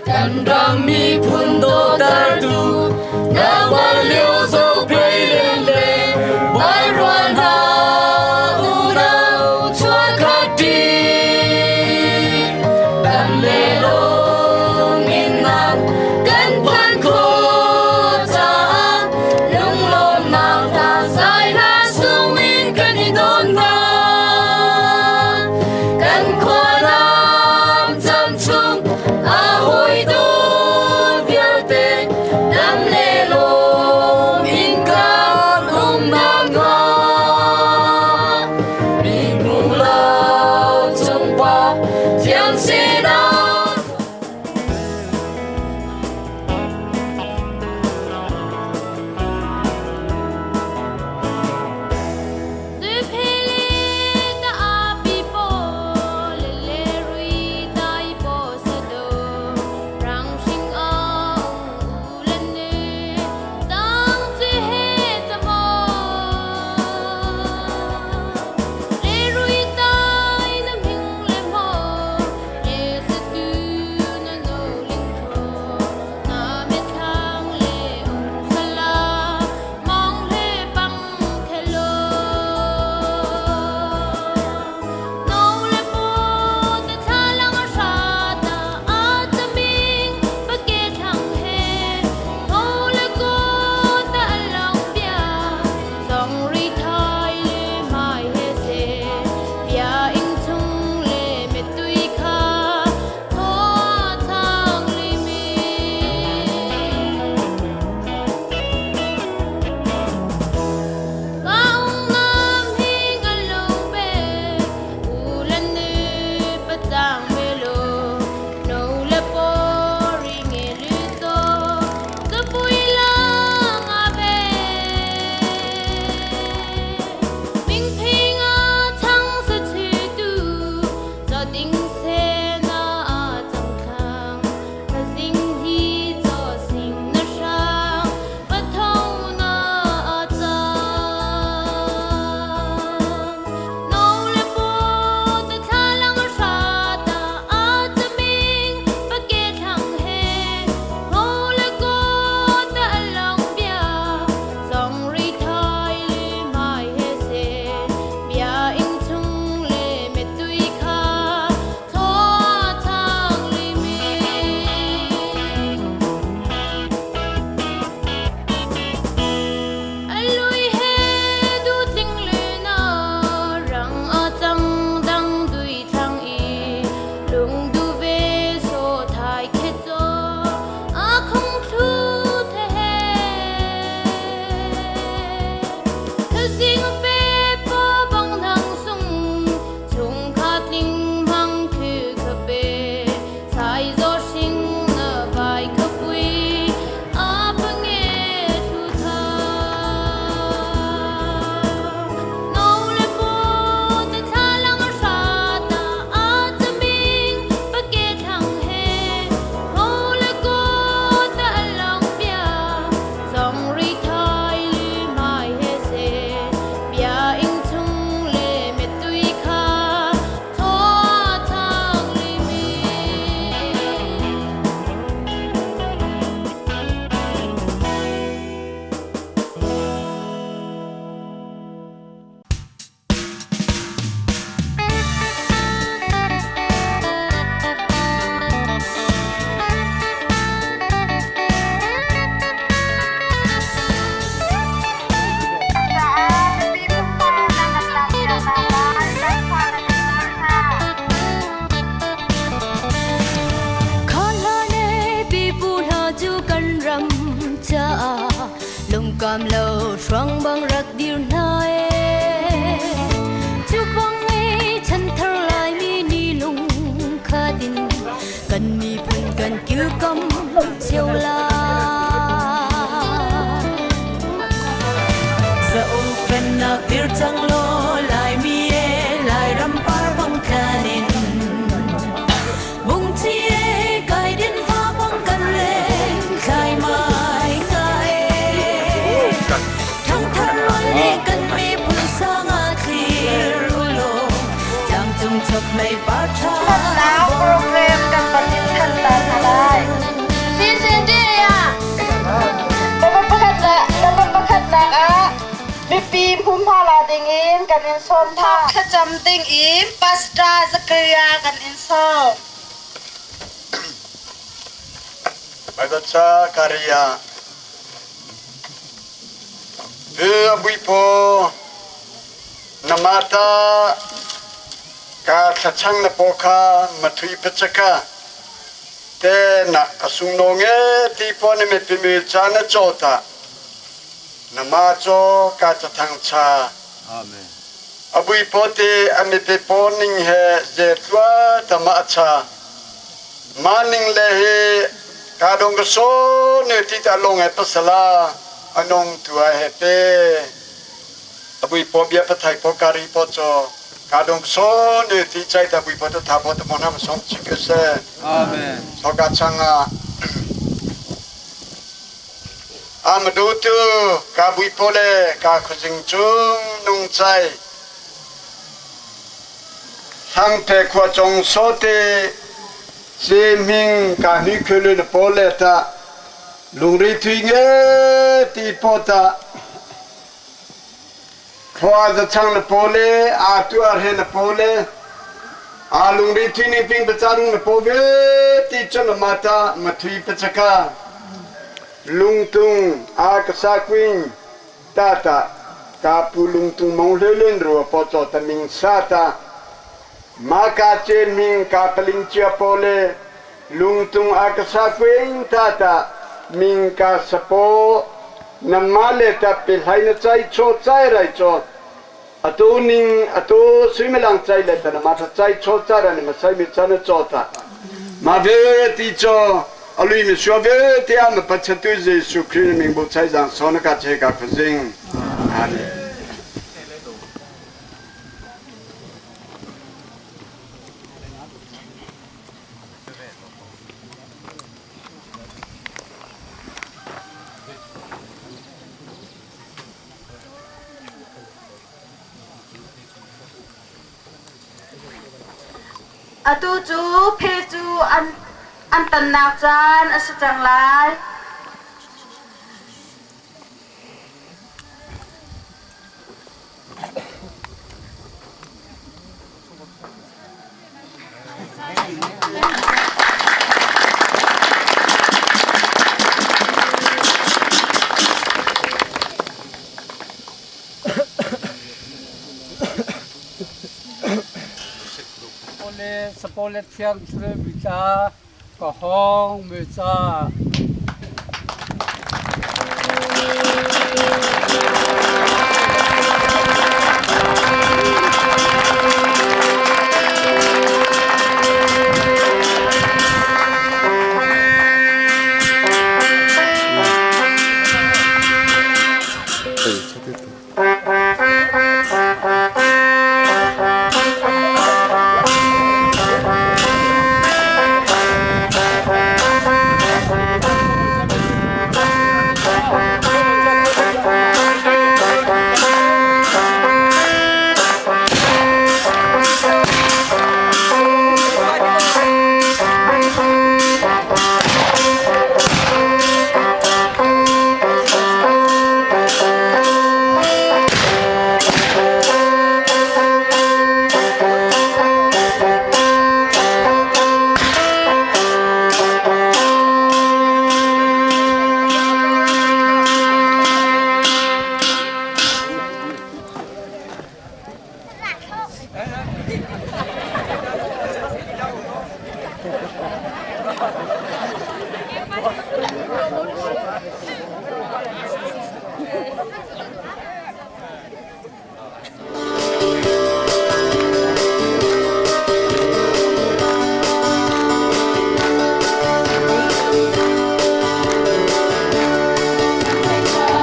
Kan ram miphun dawtertu nangmah lio zophei len le bairual hna unau chuahkhat ṭi kan le lawm in nak kan phan khawh caah lunglawmnak hla zai hla sung in kan i dawn hna. Kan khua ram cam chung a hawi dawt vialte dam le lawm in kan um nakhnga mi hmu lo chung pa thiang sinah. Lungkam lo hruang bang rak dir hna e cu bang e chanthar Laimi ni lung khatin kan miphun kan kilkam cio lai. Dir cang law Laimi e Lairam par bang tlan in Bungci e kai din va bang kan leng thlai mai nga e Thangthar rual nih kan miphun sang ah thlir ulaw Tlangcung chokhlei par tha Thannak program kan van in than ta hna lai. CCD ah Level pakhat le level pakhatnak ah mipi hmunhma la ding in kan in sawm hna. Thlacam ding in Pastor Zakaria kan in sawm. Bible ca Karia Buipo namata ka thlachang na paw kha mathui pachaka te na asung nge ti po ne me pimi cha na cho ta nama cho ka chathang cha. Amen. Abui po te ami pe po ning he je tlua tama cha ma ning le he ka dong ka so ne ti ta long e pasala anong tua he pe abui po bia pathai po kari po cho ka dong so ne ti chai ta bui po ta tha po ta mon ham som chi ke se. Amen. So ka changa amadu tu ka bui po le ka khujing chung nung chai sang te khwa chong so te se ming ka ni khulu na po le ta lungri thui nge ti po ta khwa za chang na po le a tu ar he na po le a lungri thui ni ping pa cha rung na po ve ti chon na ma ta ma thui pa chaka lungtung a ka sa queen ta ta ka pu lungtung mong le len ro po cho ta ming sa ta ma ka che ming ka paling chia po le lungtung a ka sa queen ta ta ming ka sapo na ma le ta pe lai na chai cho chai rai cho atu ning atu sui me lang chai le ta na ma ta chai cho cha ra ni ma sai mi cha na cho ta ma ve ti cho alui mi sho ve ti a ma pa cha tu Jesu Christ ming bo chai jang so na ka che ka khujing. Amen. Atu cu phe cu an tannak caan a si cang lai. Sapolet thiang thil mi ca ka hong mi ca.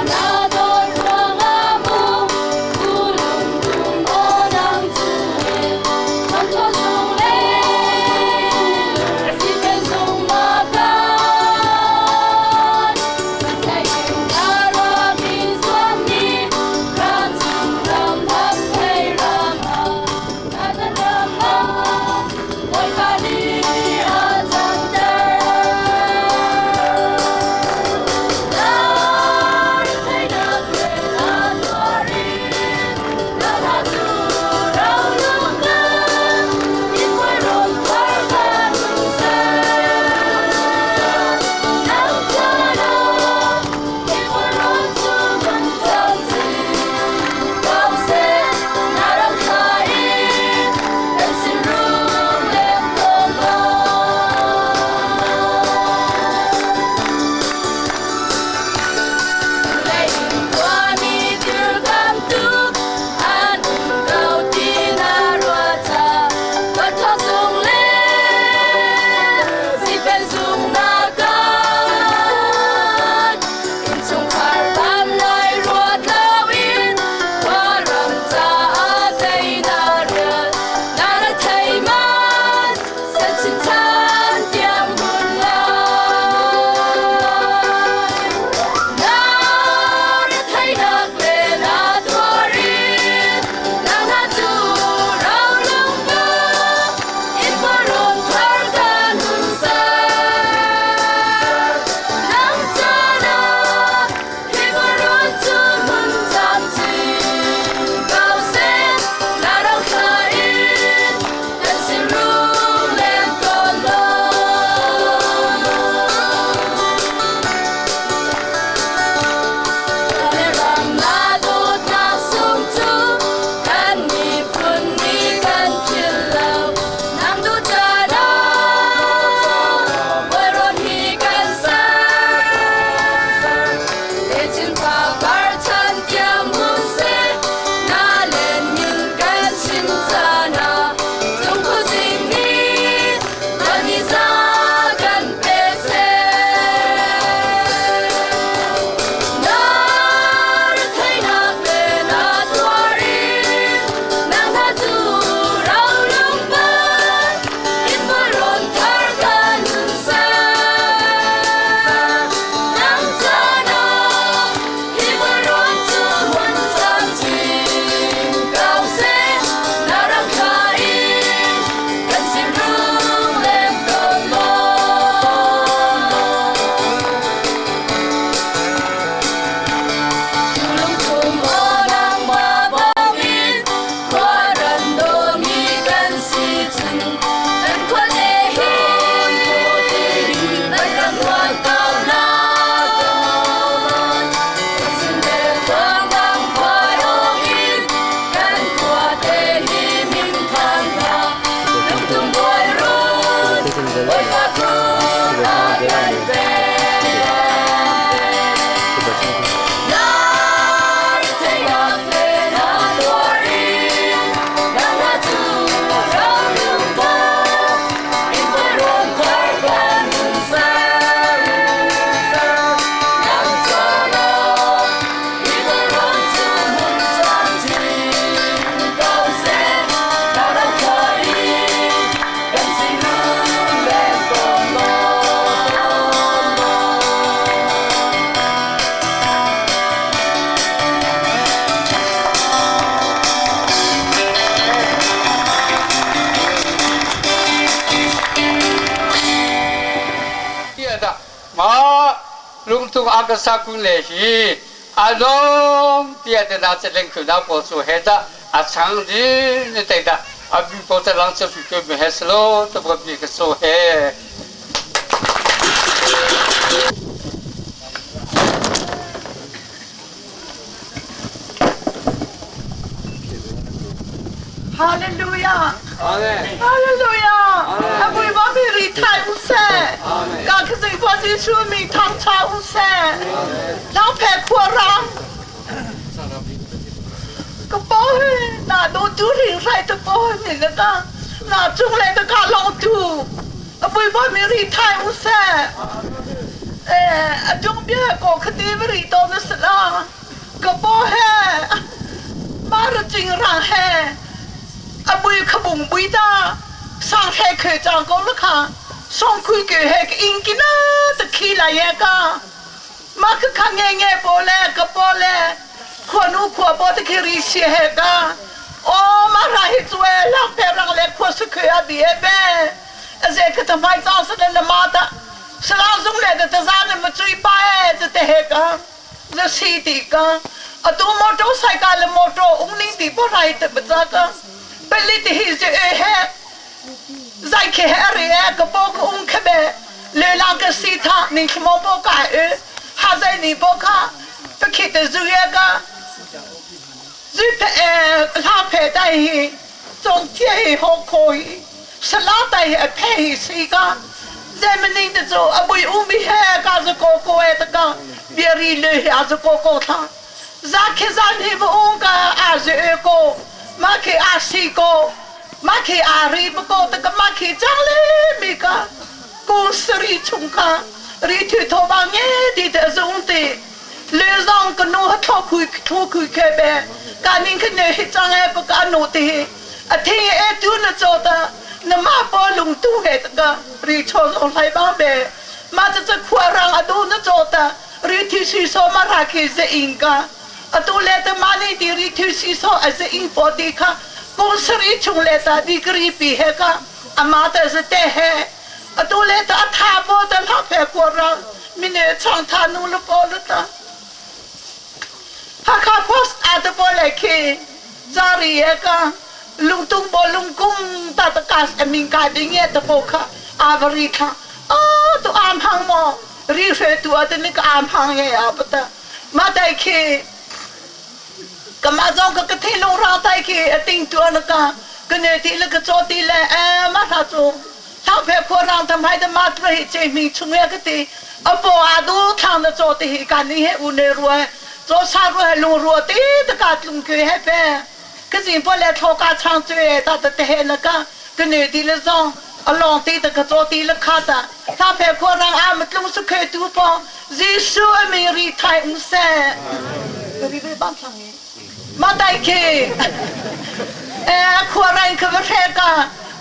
Na dawt ruangah mu Lungtung a ka sa kun le hi a lawm tiah te na cheleng tu na pawl cu he dah a chang din ni te dah a bi pawl te lang chu tu mi he slo to bo bi ka so he. Hallelujah. Amen. Hallelujah. Amen. Ba mi ri thai u se. Ka khazing pa Jesu mi thang cha u se. Lang phe khua rang. Ka po he na do tu ring rai ta po ni na ka. Na chung le ta ka long tu. Abui ba mi ri thai u se. Eh, a dung bia ko khati ri to na sala. Ka po he ma ra ching rang he a bui kha bung bui ta sang he khe chang ko la kha song khui ke he ka ing kina ta khi la ye ka ma kha kha nge nge po le ka po le khua nu khua po ta khi ri si he ka o ma ra hi chue lak pe rang le khua su khe a bi e be a ze ka ta mai chang sa le ma ta salang zung le ta za ne ma chui pa e ta te he ka na si ti ka atu motorcycle le motor ung ning ti po rai te ba ka peli ti hi je e he zai khe he re e ka po ka ung khe be le lang ka si tha ning thmo po ka e ha zai ni po kha ta khi te zu ye ka zu phe e la phe dai hi 总结好可以，是拉带一配是个，人们领的走啊，为乌米海，噶是哥哥哎，这个别里嘞还是哥哥他，让去让你不乌个还是二哥，马去阿四哥，马去阿里不哥，这个马去张嘞没个，公司里冲个，里头头把眼的的兄弟。 လေဆောင်ကနိုထောက်ခွေထောက်ခွေခဲ့ပဲကာနင်းခနေဟချောင်းရဲ့ပကနိုတေအထင်အဲတူနချောတာနမပေါ်လုံတူဟဲ့တကရီချောဆောင်လိုက်ပါပဲမတစခွာရန်အဒုနချောတာရီတီစီဆောမရာခေဇအင်ကအတူလေတမနီတီရီတီစီဆောအဇအင်ပေါ်တီခကုစရီချုံလေတာဒီဂရီပီဟဲကအမတစတဲ့ဟဲအတူလေတအထာပေါ်တလောက်ဖဲခွာရန်မင်းချောင်းထာနူလပေါ်လတာ Hakha post at boleki zari eka lungtung bolungkung ta ta kas aming ka ding ye ta po kha avari kha a to am hang mo ri hre tu a ni ka am hang ye a pata ma dai khi ka ma zong ka ka thi lung ra tai khi a ting tu na ka ka ne ti le ka cho ti le a ma tha chu thang phe pho rang tham hai da ma tu hi che mi chung ye ka ti a po a du thang na cho ti hi ka ni he u ne ru 做啥路还路路的这个中国还呗，可是不来讨家长嘴，他的的那个跟内地的上，啊浪的这个做的了卡的，他拍可让俺们都是开赌包，人数没里太五三，这里边帮上的，没带去，哎，可让可不太个，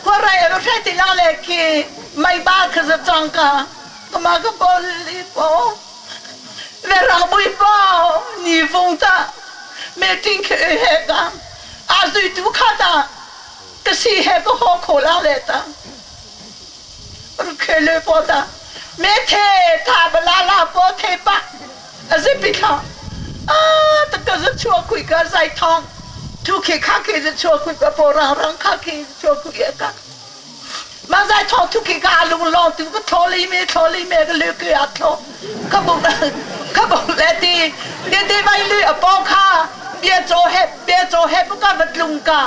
可让也不太的让来去，没把可是装个，干嘛个包里包。 Verang ni vonta me tink hega azu tu kata ka si he ko ho ko la le ta ru ke le po ta me the ta ba la la po the pa azu pi kha a ta ka zu chua kui ka zai thong tu ke kha ke zu chua kui ka po ra rang kha ke chua kui ka มา在ทอทุกกาลุงลองตุก็ทอลีเมทอลีเมก็ลือเกอัดทอเขาบอกเขาบอกแล้วตีเดี๋ยวตีไปลือปอข้าเบียโจเฮเบียโจเฮปุกะบัดลุงกา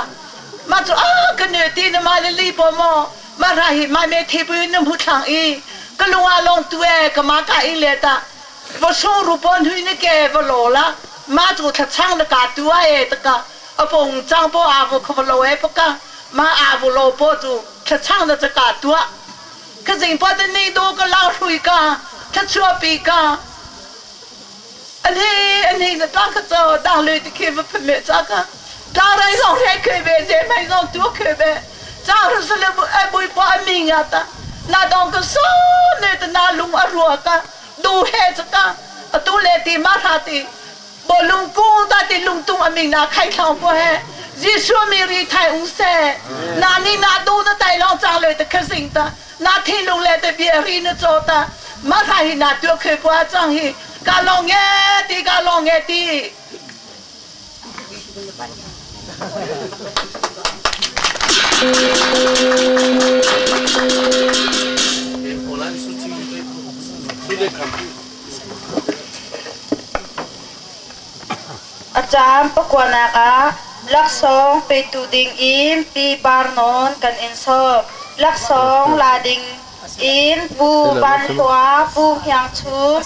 มาจะอ้ากันเนี่ยตีนมาเลยลีปอมอมาราหิมาเมทีปืนน้ำพุทางอีก็ลุงอาลองตัวก็มากะอีเลตาว่าส่งรูปนหุยนี่แกว่าหล่อละมาจูทัดช่างกาตัวเอตะกะอปงจังปออาบุขบโลเอปกะมาอาบุโลปอจู 他唱的这个多，可人把的那多个老水个，他吃比个，啊你啊你那当个走当来的开不喷没咋个，当然上海开呗，在买上多开呗，当然是了不哎不把命啊的，那当个少那的那龙啊弱个，都还这个，啊都来的马他的，我龙公大的龙东啊命那开场不还。 耶稣没里太无塞，那你那多的带浪长来的可行的，那天龙来的别人的做的，马卡希那丢开瓜张希，嘎龙耶地嘎龙耶地。 A caan pakuanak ah laksawng petu ding in Pi Par Nawn kan in sawm. Laksawng la ding in Pu Van Hlua, Pu Hniang Chum,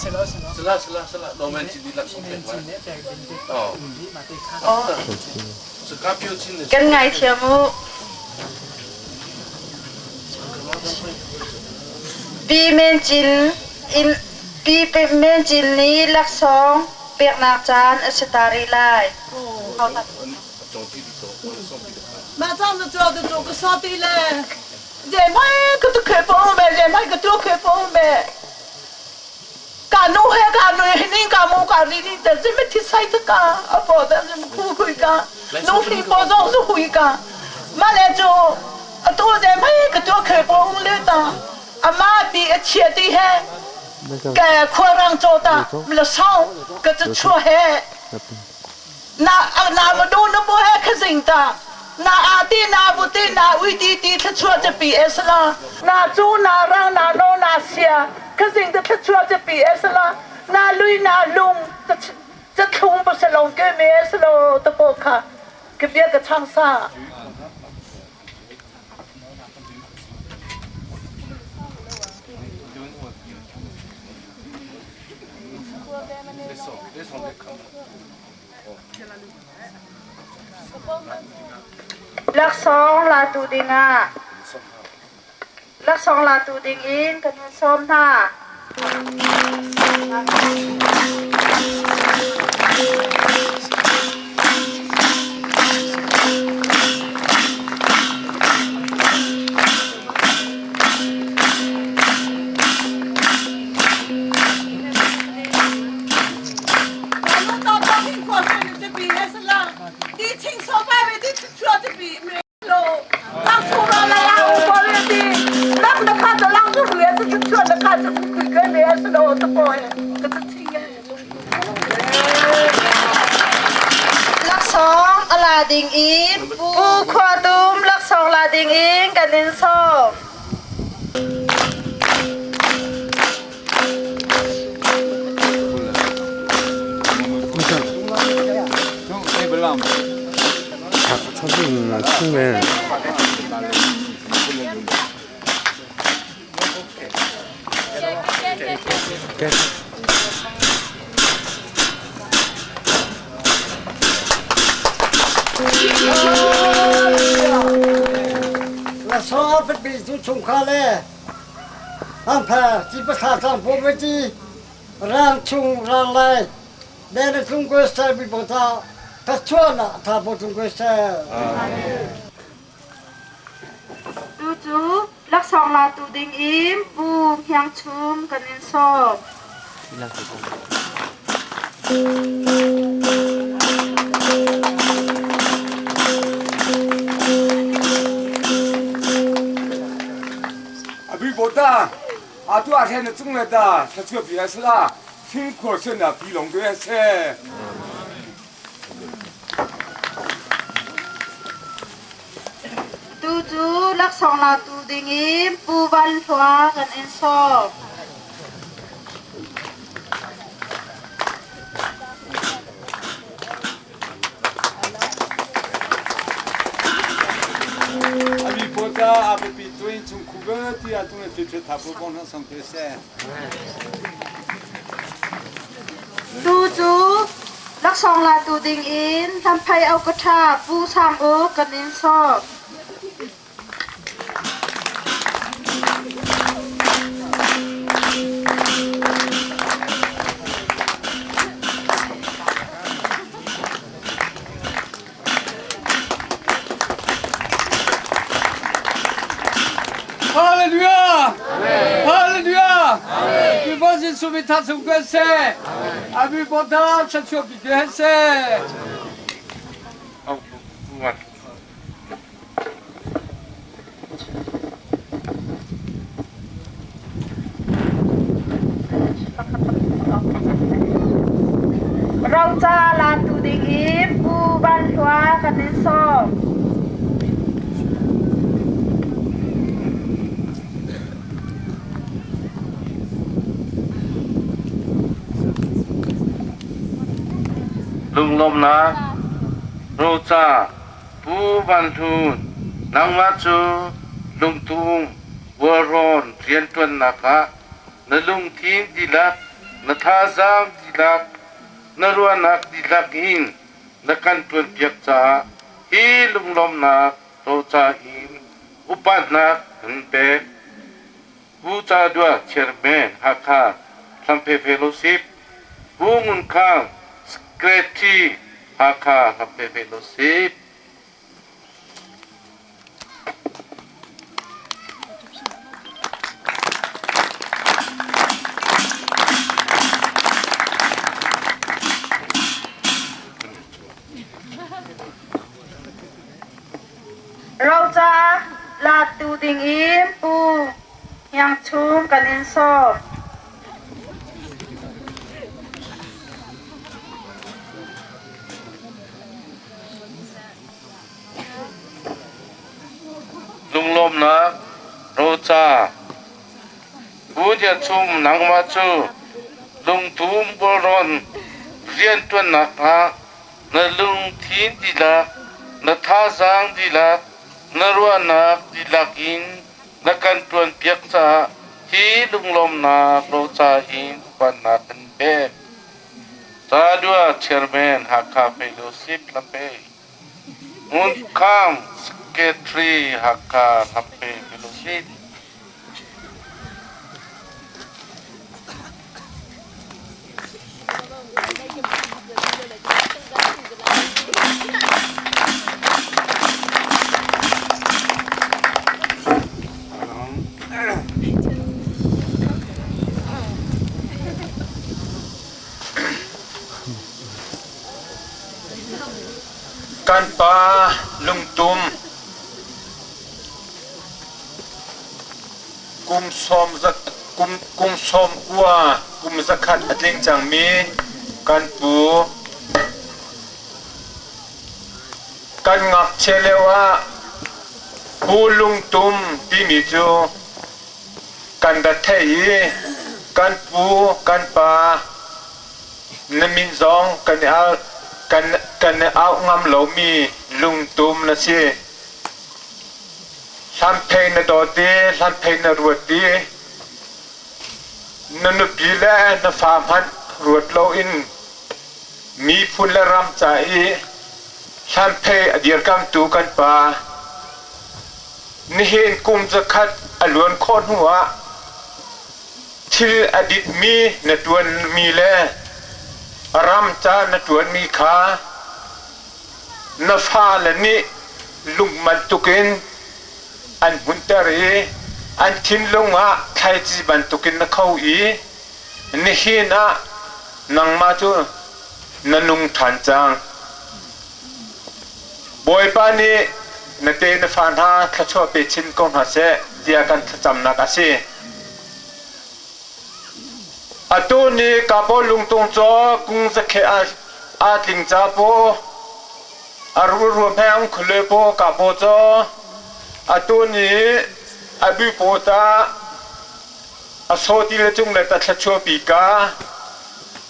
Kan ngaithiam u. Pi Men Cin in Pi Men Cin nih laksawng peknak caan a si ta rih lai. Mah cang cu cu cu ka sa ti le je mai ka tu khe po me je mai ka tu khe po me ka nu he ka nu he ning ka mu ka ri ni te zim thi sai ta ka a po da zim khu khui ka nu fi po zong zu hui ka ma le chu a tu de mai ka tu khe po ung le ta ama bi a chia ti he ke khua rang cho ta la sau ka chu chu he na na ma du na bo he kha zing ta na a ti na bu ti na ui ti ti thla cha pi es la na chu na rang na no na sia kha zing te thla cha pi es la na lui na lung cha thlung pa se long ke me es lo ta po kha ke bia ka chang sa. Laksawng latu dingah laksawng latu dingin kan in sawm hna. Laksawng a la ding in Pu Khua Dum laksawng la ding in kan in sawm. La so bi tu chung kha le ang pha ti pa tha tang po me ti rang chung rang lai de na chung ko sa bi bo ta ta chua na tha bo chung ko sa. Tu cu laksawng latu ding in Pu Hniang Chum kan in sawm. Abi bota atu a then chung le ta thachua pi sala thing khor sen na pi long ke se. Tu cu laksawng latu dingin Pu Van Hlua kan in sawm. Abi pota abiapi tuin chung khu be ti a tung le ti tha po bong na sang te se. Tu cu laksawng latu dingin Lamphei Aukaṭha Pu Sang Uk kan in sawm. Hallelujah! Hallelujah! Bi Jesuh mi tha chung ko seh. Abi bota chachuah bi ke seh. Roca latu ding in Pu Van Hlua kan in sawm. Lunglawmhnak Roca Pu Van Hlun, nangmah cu lungtum bualrawn rianṭuannak ah na lungthin dihlak, na thazaang dihlak, na ruahnak dihlak in na kan ṭuanpiak caah hi lunglawmhnak roca in upatnak kan pek. Pu Ca Dua Chairman Hakha Hlampe Fellowship, Pu Ngun Khang Secretary Hakha Hlampe Fellowship. Roca latu ding in Pu Hniang Chum kan in sawm. Lunglawmnak roca Pu Hniang Chum nangmah cu lungtum bualrawn rianṭuannak ah na lungthin dihlak, na thazaang dihlak, na ruahnak dihlak in na kan ṭuanpiak caah hi lunglawmnak roca in upatnak kan pek. Cadua Chairman Hakha Fellowship Lampe Ngun Kham Secretary Hakha Lampe Fellowship. Kan pa lungtum Kum 90 kum 100 a tling cangmi kan pu. Kan ngakchia lioah Pu Lungtum timi cu kan rak theih i kan pu kan pa na min zong kan i auh ngam lomi lungtum na si. Hlanphei na dawt i hlanphei na ruat i na nupi le na fa hmanh ruat loin miphun le ram ca i hlanphei a dirkamtu kan pa nihin kum zakhat a luan khawh hnu ah thil a dikmi na ṭuanmi le ram ca na ṭuanmi kha Na fale nih lung bantukin an hmunter i an thinlung ah thlaici bantukin na kho i nihin ah nangmah cu na nung ṭhan cang. Bawipa nih na te na fa hna thluachuah pe chin ko hna seh tiah kan thlacamnak a si. Atu ni Kapaw lungtung caw kung zakhe aa tling ca paw a rulruam he an khule paw kapaw caw atu ni a bu paw ta a saw ti le cung le ta thlachuah pi ka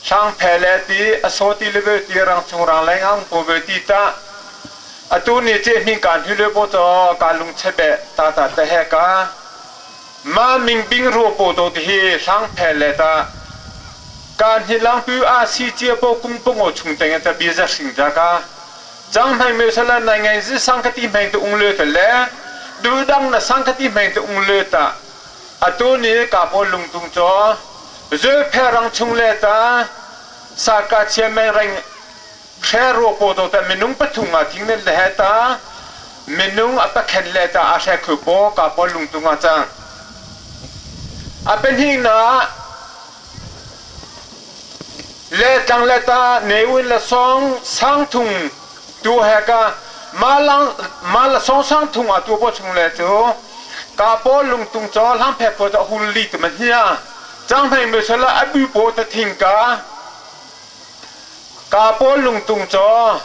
hlang phe le ti a saw ti le ve ti rang chung rang leng ang paw ve ti ta atu ni ce hming kan hu le paw caw ka lung chebe ta ta te he ka Mah mingbing rua paw to ti hi hlangphel le ta ka hnilang pu a si cia po kung pongo chung teng ta bia za hring ja ka chang hmang me sala nai ngai zi sang ka ti hmang te ung le ta le du dang na sang ka ti hmang te ung le ta atu ni ka po lungtung cho zul phe rang chung le ta sa ka chia meng reng Hre rua paw to ta minung pathum nga thing nen le he ta minung a pakhen le ta a hre khu paw ka paw lungtung a cang. A pahnih na le tlang le ta newin le song sang thung tu he ka ma lang ma la song sang thung a tu paw chung le cu ka paw lungtung cho hlang phe paw ta hul li tu ma hnia chang hmai me sala a bu paw ta thing ka. Ka pawl lungtung caw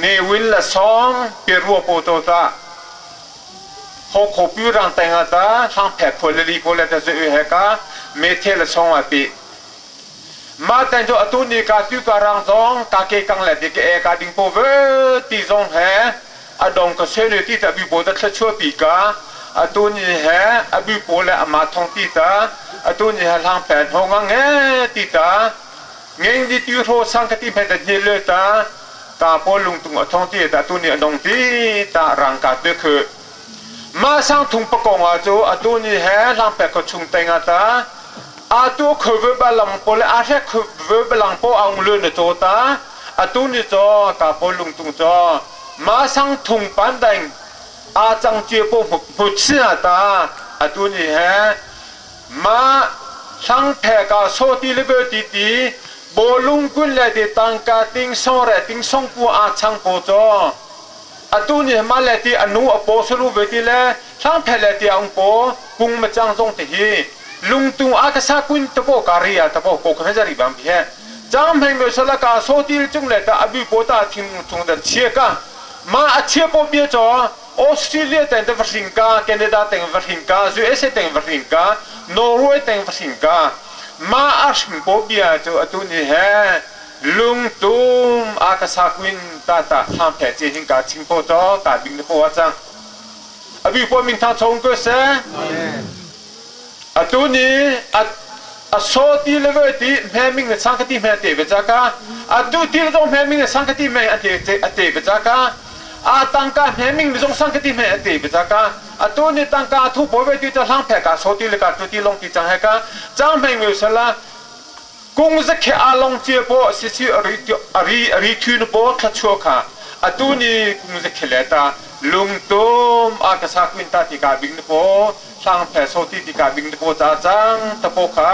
ne win la song pe rua po to ta ho kho pu rang teng a ta hlang phe kho le li ko le ta zu he ka me the la song a pi ma tan jo atu ni ka tu ka rang zong ka ke kang le de ke e ka ding po ve ti zong he a dong ka se ne ti ta bi po ta thla chua pi ka atu ni he a bi po le ama thong ti ta atu ni he hlang phen ho ngang he ti ta ngeng di tu ro sang ka ti phen ta ni le ta ta po lungtung a thong ti ta tu ni a dong ti ta rang ka te khu ma sang thung pakong a chu atu ni he hlang pe ko chung tenga ta a tu khu ve ba lam po le a hre khu ve ba lang po ang lu ne cho ta atu ni cho ta po lungtung cho ma sang thung pan dang a chang chia po mu chia ta atu ni he ma hlang phe ka so ti le be ti ti bolung kun le ti tangka ting song re ting song pu a chang po cho atu ni ma le ti anu a po sulu ve ti le hlang phe le ti ang po kung ma chang zong te hi lungtung a ka sa kun te po ka ri a te po ko ka jari bang phe chang mheng me sala ka so ti chung le ta abi po ta thing chung da chia ka ma a chia po bia cho Australia teng te va hring ka Canada teng va hring ka USA teng va hring ka Norway teng va hring ka ma a hring po bia cu atu ni he lungtum a ka sa kuin ta ta thlam phe che hing ka ching po cho ka bing ne po a chang abi po min thang chong ko se atu ni a so ti le ve ti hme ming ne sang ka ti hme te ve cha ka atu ti le zong hme ming ne sang ka ti hme a te a te ve cha ka a tangka hme ming zong sang ka ti hme a te ve cha ka atu ni tangka thu bo ve ti cha hlang phe ka so ti le ka tu ti long ti chang he ka chang hme mi sala kung za khe a long che po si si ari ari ari thu nu po thla chua kha atu ni kung za khe le ta lungtum a ka sa kuin ta ti ka bing ne po hlang phe so ti ti ka bing ne po cha chang ta po kha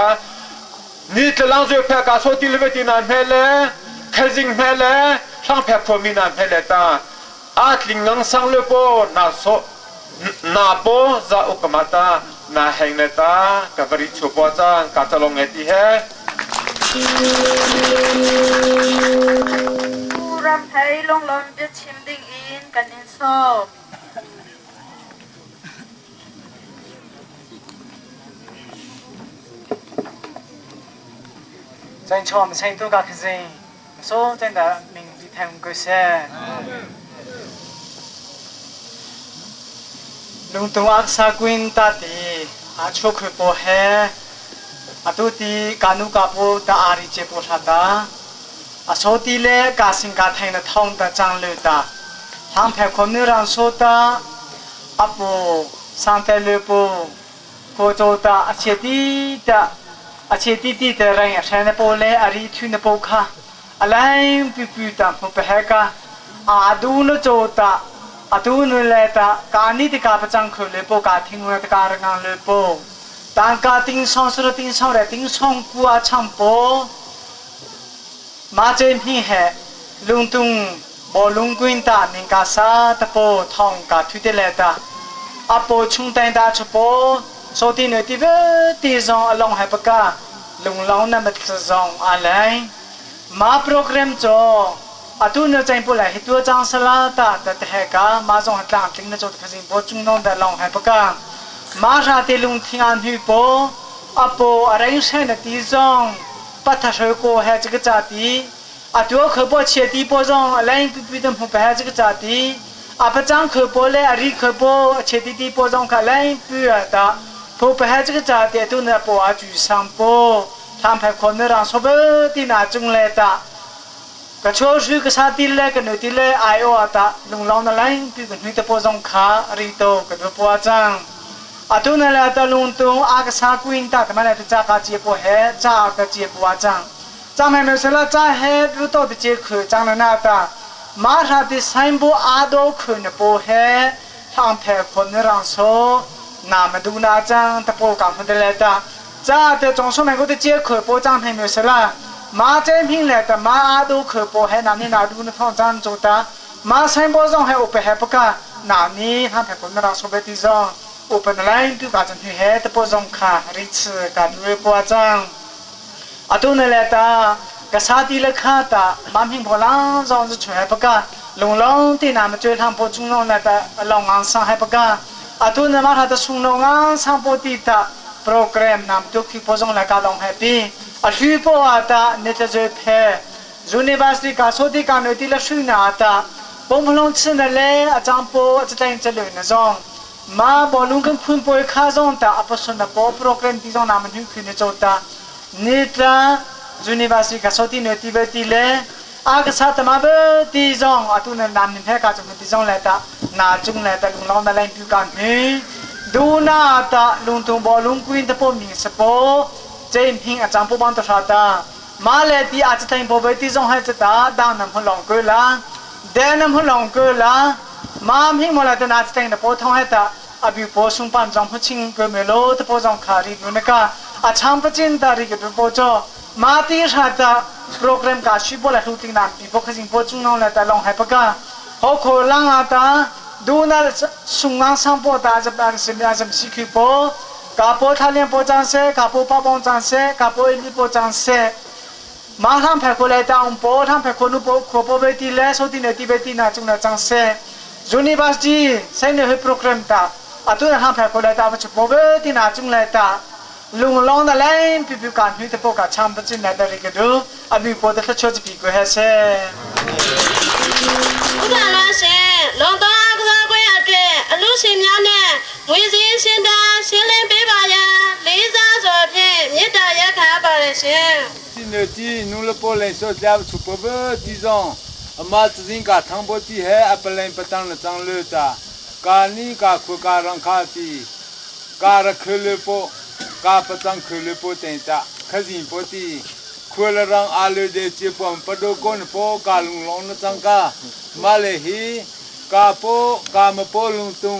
ni tlalang zui phe ka so ti le ve ti nan hme le khazing hme le hlang phe pho mi nan hme le ta a tling ngang sang le po na so na po za ukamata na heng le ta ka vari chu po chang ka chalong nge ti he Pu Ram Hei lunglawm biachim ding in kan in sawm. 在错们成都个可是，所真的名字听过些。Lungtung ak sa kuin ta ti a chu khu po he atu ti kanu ka po ta ari che po tha ta a so ti le ka sing ka thai na thong ta chang le ta hang phe khom ni rang so ta apo sang te le po ko cho ta a che ti ta a che ti ti te rang a than na po le ari thu na po kha alai pi pi ta phu pe he ka a du no cho ta atu nu le ta ka ni ti ka pa chang khu le po ka thing wa ka ra ngang le po tang ka ting song su ting song re ting song ku a chang po ma chen hi he lungtung bo lung kuin ta ning ka sa ta po thong ka thu te le ta a po chung tan ta chu po so ti ne ti ve ti zong along ha pa ka lung long na ma zong a lai ma program cho atu na chain po lai tu chang sala ta ta te he ka ma zong tlang tling na cho khazin bo chung nong da long ha pa ka ma ra te lung thing an hu po apo areng se na ti zong pa tha shoi ko he chi ka cha ti a tu kho po che ti po zong alain pi pi dam hu pa he chi ka cha ti a pa chang kho po le ari kho po che ti ti po zong kha lain pi ta pho pa he chi ka cha ti tu na po a ju sang po tham phe khon na rang so be ti na chung le ta ကချိုးရှိကစားတိလဲကနုတိလဲအိုင်အိုအတာလုံလောင်းနလိုင်းပြကနွိတပေါ်ဆောင်ခါရီတိုကဒပွားချံအတုနလာတလုံတုံအာကစားကွင်းတာတမလဲတကြကချေပေါ်ဟဲချာကချေပွားချံချာမဲမဲဆလာချာဟဲဘုတော့တချေခွချံနာတာမာရာတိဆိုင်ဘူအာဒိုခွနပေါ်ဟဲထောင်ဖဲခွန်ရန်ဆိုနာမဒူနာချံတပေါ်ကံဖဒလဲတာချာတဲ့总说美国的接口波张还没有啦。马占平来的马阿都可波还哪里哪路那趟站走的，马三波上还我不还不干，哪里他还不能让说白地上，我本来就搞成去还的波上卡，里次干瑞波张，阿都那来的。Ka sa ti le kha ta mam hing pholang zong zu chu he paka lunglong ti na ma chue thang po chung nong na ta long ngang sang he paka atu na ma tha ta sung no ngang sang po ti ta program nam tu khi po zong la ka long happy a hlu po a ta ne tla zoi phe university ka so ti ka noi ti la shui na ta pom hlong chin na le a chang po a chatlain chalu na zong ma bolung kan phun poi kha zong ta apasun na po program ti zong na man hu khu ne cho ta nitla university ka soti ne ti be ti le a ka sa tama be ti zong atu na nam nin he ka chung ti zong le ta na chung le ta lung long na leng pu kan hi du na ta lung tung bo lung kuin ta po ming se po chen hing a chang po bang ta sha ta ma le ti a cha po be ti zong hai cha ta dang nam hu long ko la de nam hu long ko la ma hing mo la ta na cha na po thong hai ta အဘီပိုဆုံပန်ကြောင့်ဖချင်းကမေလိုတပိုကြောင့်ခါရီနုနကအချမ်းပချင်းတာရီကပိုချောမာတီရာတာโปรแกรมกาชิโบละทุติงนามปีโปขจิงโปจุงนองละตะลองให้ปะกาဟောခိုလန်းအာတာဒူနာဆုံငန်းဆောင်ပေါ်တာဂျပန်စမယာဇမ်စီခိပိုကာပိုထာလျံပိုချန်ဆေကာပိုပပောင်ချန်ဆေကာပိုအီလီပိုချန်ဆေမာဟမ်ဖက်ကိုလေတောင်ပိုထမ်ဖက်ကိုနုပိုခိုပိုဘေတီလဲဆိုတီနေတီဘေတီနာจุงနာချန်ဆေ University ဆိုင်နေဟပရိုဂရမ်တာ အတူဟမ်ဖက်ကိုလေတာပချပိုဘေတီနာจุงလေတာลุงลองตะไลปิปิกันหุยตะโปกะชามปจินนะตะริกดูอบิโปตะချောချပီကိုဟဲဆေ ဥပလရှင်လုံတော်အားကစားပွဲအတွက်အလူရှင်များနဲ့ငွေစည်းရှင်တာရှင်းလင်းပေးပါရန်လေးစားစွာဖြင့်မေတ္တာရက်ခံပါတယ်ရှင် ဒီနေတီနူလပေါ်လဲဆောကြချူပဘတီဇွန်အမသစင်ကထံဘောတီဟဲအပလင်ပတန်လချန်လေတာ ကာနီကာခုကာရန်ခါတီကာရခလပိုကာပတန်ခလပိုတင်တာခဇင်ပိုတီခွလရန်အာလေဒေချေပွန်ပဒိုကွန်ပိုကာလုံလုံးနချန်ကာမလေဟီကာပိုကာမပိုလုံတုံ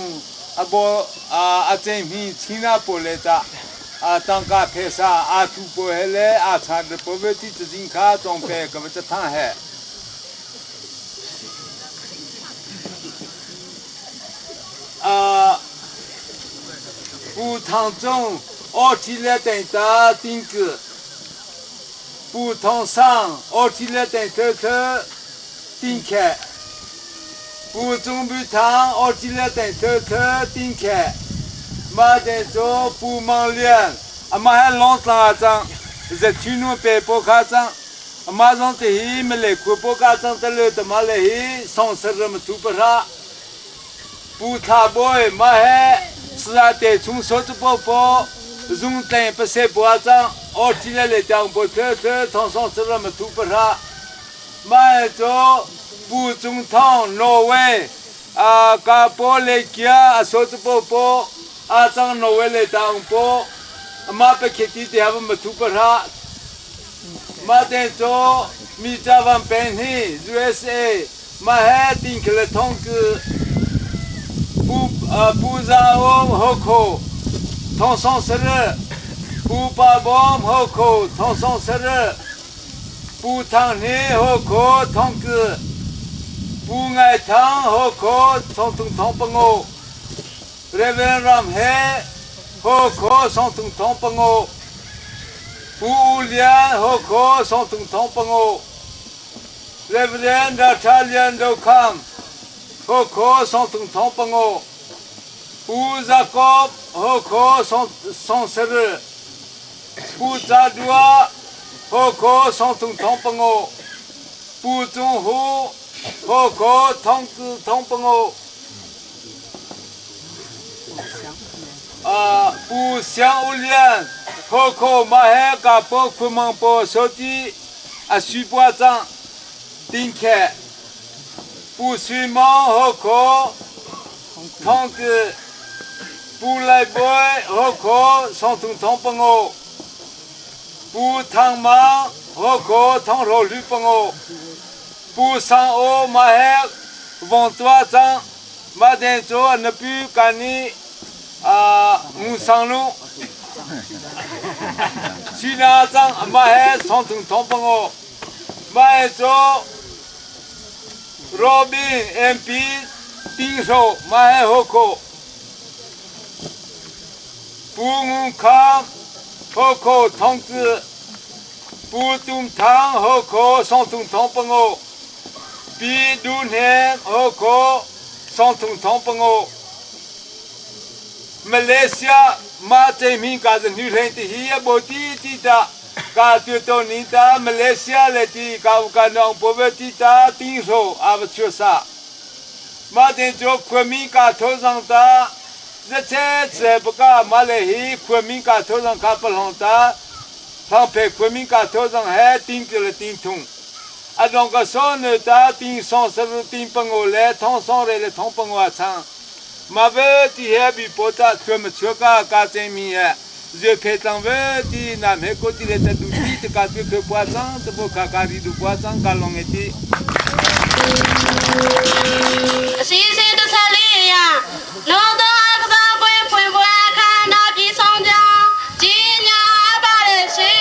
အဘောအချင်းမီချင်းနာပိုလေတာအာတန်ကာဖေစာအာထုပိုဟဲလေအာချာဒပိုဝတိတဇင်ခါတုံပေကဝချထန်ဟဲ 啊，不堂中二提来等打丁个，不堂上二提来等头头丁开，不中不堂二提来等头头丁开，马等做不忙脸，阿妈还老大张，在去努背包卡张，阿妈上的希没来过包卡张的了，他妈来希上色了么土不啥。 ပူထာဘွေမဟဲစရာတေချုံစောတဘောဘောဇုံတဲ့ပစေပွားချံအော်တီလေလေတောင်ဘောထဲထဲထောင်ဆောင်စရမတူပရာမဲတော့ပူဇုံထောင်းနော်ဝေအာကာပိုလေကျာအစောတဘောဘောအာချံနော်ဝေလေတောင်ဘောအမပခေတီတေဟမတူပရာမတဲ့တော့မိကြဝန်ပန်ဟီ USA မဟဲတင်ကလထုံးက ပူဇာအုံဟခိုထုံဆောင်စရပူပါဘောဟခိုထုံဆောင်စရပူထန်နေဟခိုထုံကပူငိုင်ထန်ဟခိုထုံထုံထုံပငိုရေဗန်ရမ်ဟဲဟခိုဆောင်ထုံထုံပငိုပူလျန်ဟခိုဆောင်ထုံထုံပငိုရေဗန်ဒါချာလျန်ဒိုခမ်ဟခိုဆောင်ထုံထုံပငို ပူဇာကောဟခိုဆောင်ဆောင်စရပူဇာဒွာဟခိုဆောင်ထုံထုံပငိုပူဇုံဟူဟခိုထုံထုံပငိုအာပူရှန်ဦးလျန်ဟခိုမဟဲကပိုခုမန်ပိုဆိုတီအစုပွားချံတင်းခဲပူဆွေမောဟခိုထုံက ပူလိုက်ပွဲဟခိုဆောင်ထုံထုံပငိုပူထံမောဟခိုထုံရောလူပငိုပူဆောင်အိုမဟဲဝန်တွားချံမတဲ့ကျော်နပူကန်နီအာငူဆောင်လူစီနာချံအမဟဲဆောင်ထုံထုံပငိုမဲကျော်ရောဘင် MP တင်းဆိုမဟဲဟခို ပူငုခါဟခိုထုံက Pu Tum Thang Hawkhaw Sawngthung Thong Pango Pi Du Hnem Hawkhaw Sawngthung Thong Pango Malaysia ma Cei ka za hnu hleng ti hi a bo ti ti ta ka tu to ni ta Malaysia le ti ka u ka nong po ve ti ta ting hro a va chua sa ma ten cho khuami ka tho zang ta zache che baka ma le hi khuami ka tho zang kha palhong ta thang phe khuami ka tho zang he ting te le ting thung adong ka so ne ta ting song sa ting pango le thong song re le thong pango a chang ma ve ti he bi po ta thua ma chua ka ka cheng mi he zue phe tlang ve ti na me ko ti le ta du ti te ka tu khe pwa chang te bo kha ka ri du pwa chang ka long e ti အစီအစဉ်တစ်ဆက်လေးအရလုံတော့အကစားပွဲဖွင့်ပွဲအခမ်းအနားပြီးဆောင်ကြောင်းကြီးညာအပ်ပါတယ်ရှင်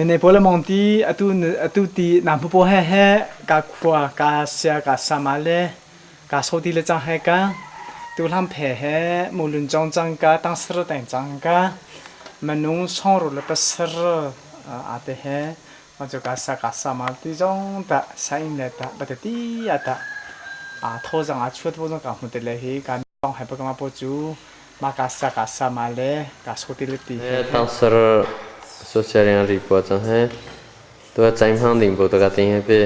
Ne pole mong ti atu atu ti na phu po he he ka khua ka sia ka sama le ka so ti le chang he ka tu hlam phe he mulun chong chang ka tang sar tang chang ka manung song ru le pasar ate he ma chu ka sa ka sama ti jong ta sa in le ta ba ti ata a tho jang a chuat bo jong ka mu te le hi ka tong he pa ka ma po chu ma ka sa ka sama le ka so ti le ti tang sar social yang ri po chang he to chai hang ding bo to ka ting he pe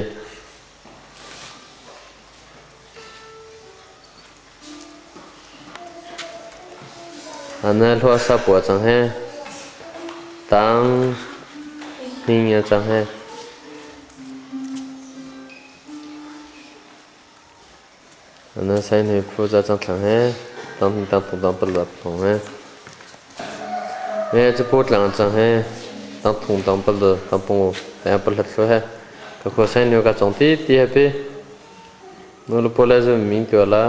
ana lho sa po chang he tang ning ya chang he ana sai ne phu za chang thlang he tang tang thong tang pa la thong he ne chu po tlang chang he tang thong tang pa la tang pong ta pa la thlo he ka kho sai ne ka chong ti ti he pe no lo po la zo ming tyo la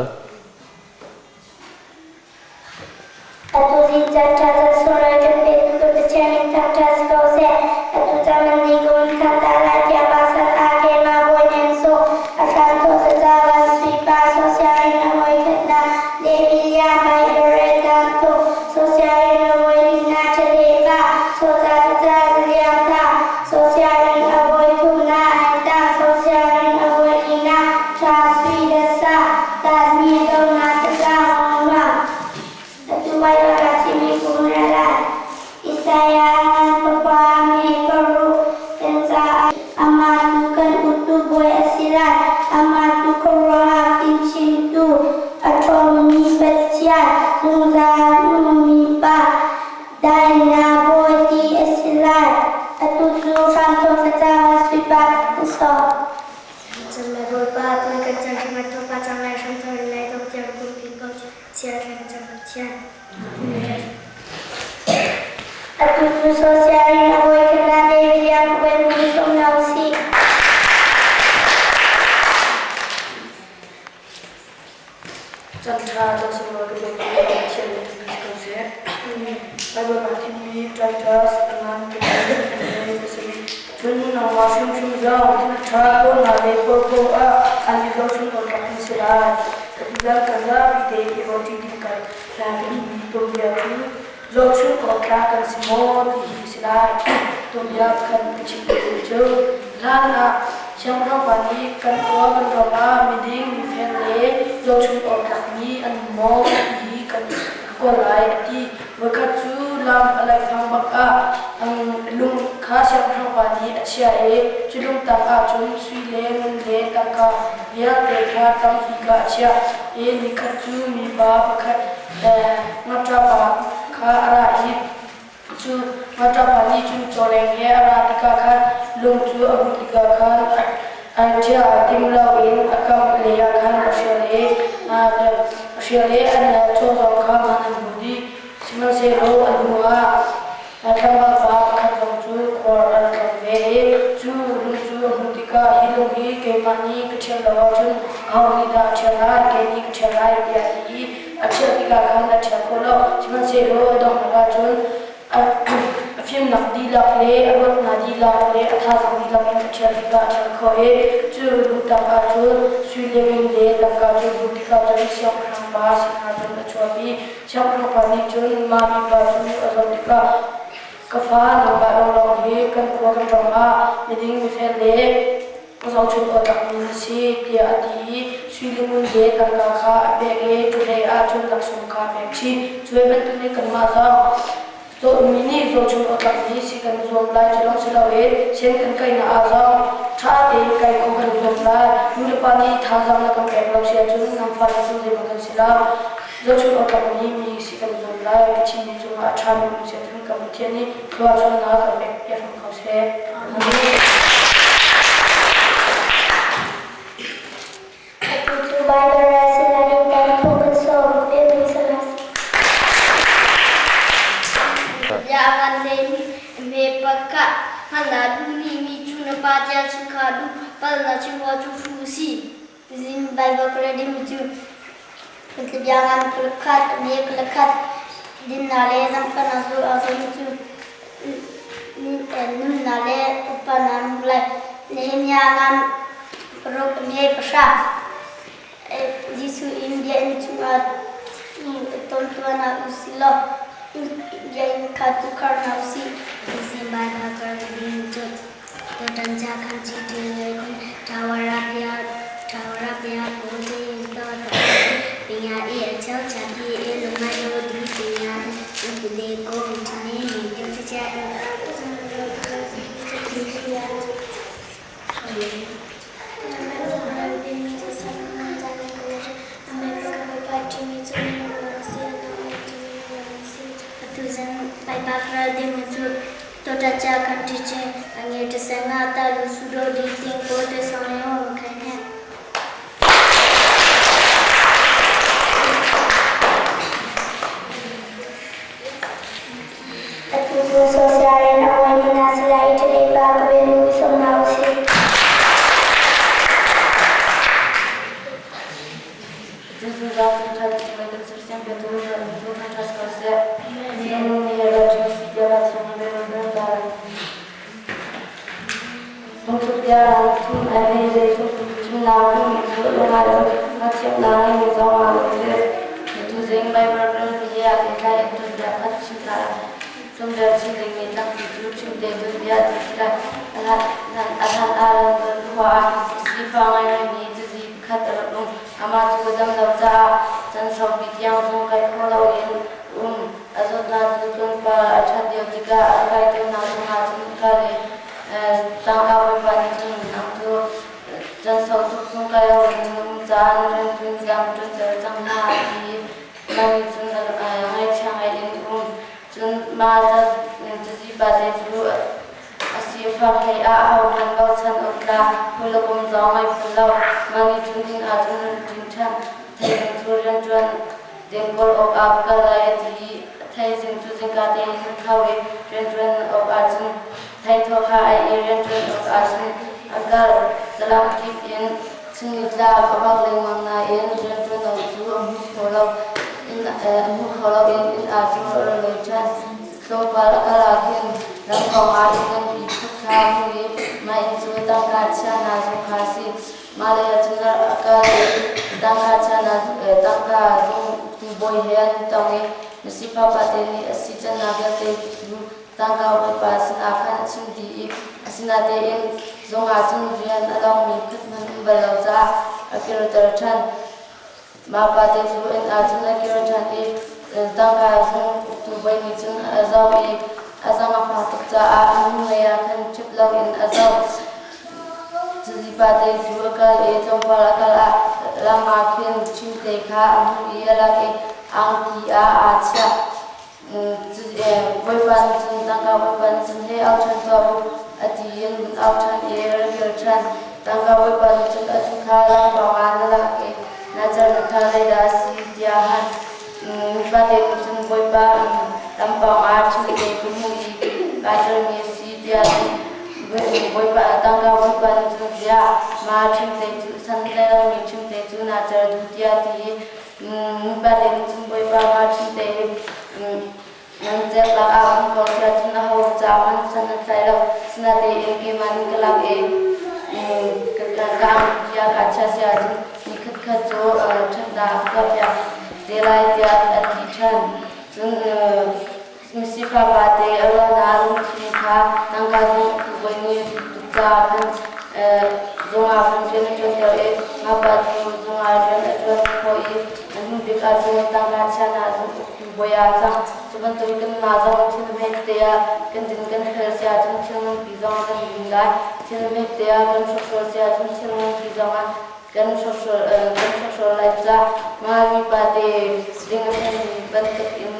Atu zing caan ṭha ca sunglawi kan petu kan Pathian min thangṭhat si ko seh. Atu caan nan ni kum khan dah lai tiah pa san a keimah bawi nem sawh a thlan thawh zaza van sui pa social in a hawi khatnak David ya mai beret dan thawh social in a hawi linak ṭhale pa soca zaza zaliang tha social in a hawi thumnak ai tang social in a hawi linak ṭha sui dasa tazmi dona zaza hong nuam Atu vai ra chimi kum ra lai. Isaiah ngan pakua me paruk kan caah amah tu kan uktu bawi a si lai. Amah tu khuaruahhar fimchimtu, a ṭhawngmi Pathian, zungzal nungmi Pa, daihnak bawi ti a si lai. Atu cu hramthawk thlacam a suipa kan sawm. Cun le Bawipa, tuai kan caan hrim a pa cang lai hramthawk in lai dong tiang pumpi ko chia thla kan cam Pathian. Atu cu social in a hawi khat David yang kuben mu sawm hna usih. Chan ṭha chan sunglawi ka dawt mi Pathian nih si ko seh. Bible aa thimmi Titus a ngan tukmi a ka si. Cun nangmah hrimhrim zong thil ṭha tuahnak le paohpaoh ah an i zohchunh awk an si lai. Ka kan zapi te i roti ding kan hla ka duhmi tuanbia cu zohchunh awk tlak kan si maw ti hi si lai. Tuanbia pakhat ka chim duhmi cu hlan ah siangpahrang pa nih kan khua kan ram ah miding mifel le zohchunh awk tlakmi an um maw ti hi kan kawl lai a ti. Voikhat cu lam a laifang bak ah lung kha siangpahrang pa nih a chiah i cu lung tang ah cun sui le ngun le tangka vialte kha tampi kha a chiah i nikhat cu mipa pakhat ngakṭa pa kha a ra i. cawleng he a ra tikah khan lung cu a hmuh tikah khan a ṭhial tim loin a kam leiah khan a hrial i a hrial i an caw zong kha hman an hmu dih. Sihmanhsehlaw a hnuah tlangval pa pakhat zong cu khuar a rak tlong ve i cu lung cu a hmuh tikah, “Hi lung hi keimah nih ka ṭhial lo ahcun aho nih dah a ṭhial lai? Kei nih ka ṭhial lai,” tiah a ti i a ṭhial tikah khan a ṭhial khawh lo. Sihmanhsehlaw a donghnak ah cun a fimnak dihlak le a ruatnak dihlak le a thazaang dihlak in a ṭhial tikah a ṭhial khawh i cu lungtak ah cun sui le ngun le tangka cu hmuh tikah cun siangpahrang pa sinah cun a chuahpi. Siangpahrang pa nih cun mah mipa cu a zoh tikah, Ka fa, nangmah lawnglawng hi kan khua kan ram ah miding mifel le zohchunh awk tlakmi na si, tiah a ti i sui le ngun le tangka kha a pek i cuhlei ah cun laksawng kha a pek chih. Cu ve bantukin kanmah zong Dawtmi nih zohchunh awk tlakmi si kan i zuam lai. Cu lawng si loin sian kan kainak ah zong ṭha tein kai khawh kan i zuam lai. Nulepa nih thazaang na kan pek lo si ahcun nan fale cu zeimaw kan si lo. Zohchunh awk tlakmi mi si kan i zuam lai. Ka chimmi cungah a ṭhami um si ahcun kan Pathian nih thluachuahnak kan pek piak hram ko seh. Amen. Atu cu Bible rel sinain kan phung kan sawm mi salas. Ya kan le me paka hana du ni mi chu na pa tia chu kha du pal na chu wa chu fu si. Zin Bible credit mi chu biangan kulkhat me kulkhat din na le zang pa na zu a zu chu nun na le upa na lai Nehemiah ngan paruk me pahra Jesuh in bia in chungah ton tuan ah usih law bia in kha tu khar hna usih. Zing Bible kar ding cu tutan ca kan ci ṭil ngai kun tawara bia tawara bia po te to pinya i a cheu cha pi e lungai lo di pinya u le ko tine mi pyo cha cha Atu zan Baibal ral ding cu Totacha country che ange tasanga ta lu sudo di ting ko te song le ho khain he. Atu cu social in a uanmi hna sila Italy pa ka bianu sawm hna usih. Jesuh kan ṭhat kan sersiam piatu cu kan ṭhat ko seh. Minung nih Rajos bia chung Lungthu bia thum a ngei le thumnak timi cu lungai lo hngathiamnak ngeimi zong aa lo ve. Tuzing Bible relmi he aa pehtlai in tuanbia khat chim hna. Tuanbia chim dingmi tlangpi cu Ṭhimte tuanbia ti si lai. A hlan ah London khua ah sifak ngaingaimi cazi pakhat a rak um. Amah cu a dam lo caah can saupi tiang zung kai kho loin um. A zawtnak cu tlawmpal a ṭhat lio tikah a kai tawnnak zungah cun kal i tangka bawipa nih cun nang cu can sau tuk zung kai loin na um caah na rian cu midang ṭuanter cang hna a ti i mah nih cun ngaihchia ngai in um. Cun mah cazi pate cu a sifak hlei ah ahohmanh bochan awk tlak hmuilakum zong ngei phun lo. Mah nih cun inn ah cun an ṭin ṭhan. Thaizing cu rianṭuan ding kawl awkah ka kal lai a ti i thaizing cu zingka tein an tho i rianṭuan awk ahcun thaithawh kha ai i rianṭuan awk ahcun a kal. Zalam kip in chunnitlak a vak lengmang nain rianṭuan awk cu a hmu kho lo. Inn a hmu kho lo in inn ah cun a ra lawi ṭhan. Tlawmpal a kal ah khin lamkawng ah inn nganpi phut kha a hmuh i mah inn cu tangka chiahnak zung kha a si. Mah lei ah cun a kal i tangka chiahnak tangka zungtu bawi he an i tong i misifak pate nih a si cannak vialte cu tangka bawipa sinah khan a chim dih i asinain zung ah cun rian a lawngmi pakhat hmanh um bal lo caah a kirter ṭhan. Mah pate cu inn ah cun a kir ṭhan i tangka zung uktu bawi nih cun a zoh i a zang a fah tuk caah a hnulei ah khan ṭhip loin a zoh. Cuzi pate cu a kal i tlawmpal a kal ah lam ah khin ṭhimte kha a hmuh i a lak i angki ah aa chiah. Bawipa nih cun tangka Bawipa nih cun hei au ṭhan tuah u a ti in vun au ṭhan i a kir ṭhan. Tangka Bawipa nih cun atu kha lampawng ah na lak i na cermi kha zeidah a si tiah a hal. Mipate nih cun Bawipa lampawng ah ṭhingte ka hmuh i kaa cermi a si tiah a ti. Bawipa tangka Bawipa nih cun ziah mah ṭhingte cu san tlai lomi ṭhingte cu naa cer duh tiah a ti i Mipate nih cun Bawipa mah ṭhingte hi nan certlak ah um ko seh ahcun aho ca hmanh san a tlai lo. Sinatein keimah nih ka lak i ka angki ah kaa chiah si ahcun ni khatkhat cu ṭhatnak a tuahpiak te lai tiah a ti ṭhan. Cun misifak pate a ruahnak lungthin kha tangka zung bawi nih tuk caah khan zung ah khan rian a ṭuanter i mah pa cu zung ah rian a ṭuan khawh i a hnu bik ah cun tangka chiahnak zung uktu bawi ah a cang. Cu bantuk kanmah zong thil hmete ah kan din kan fel si ahcun thil nganpi zong kan din lai. Thil hmete ah kan hrawkhrol si ahcun thil nganpi zong ah kan hrawkhrol lai caah mah mipa te ding a felmi bantuk in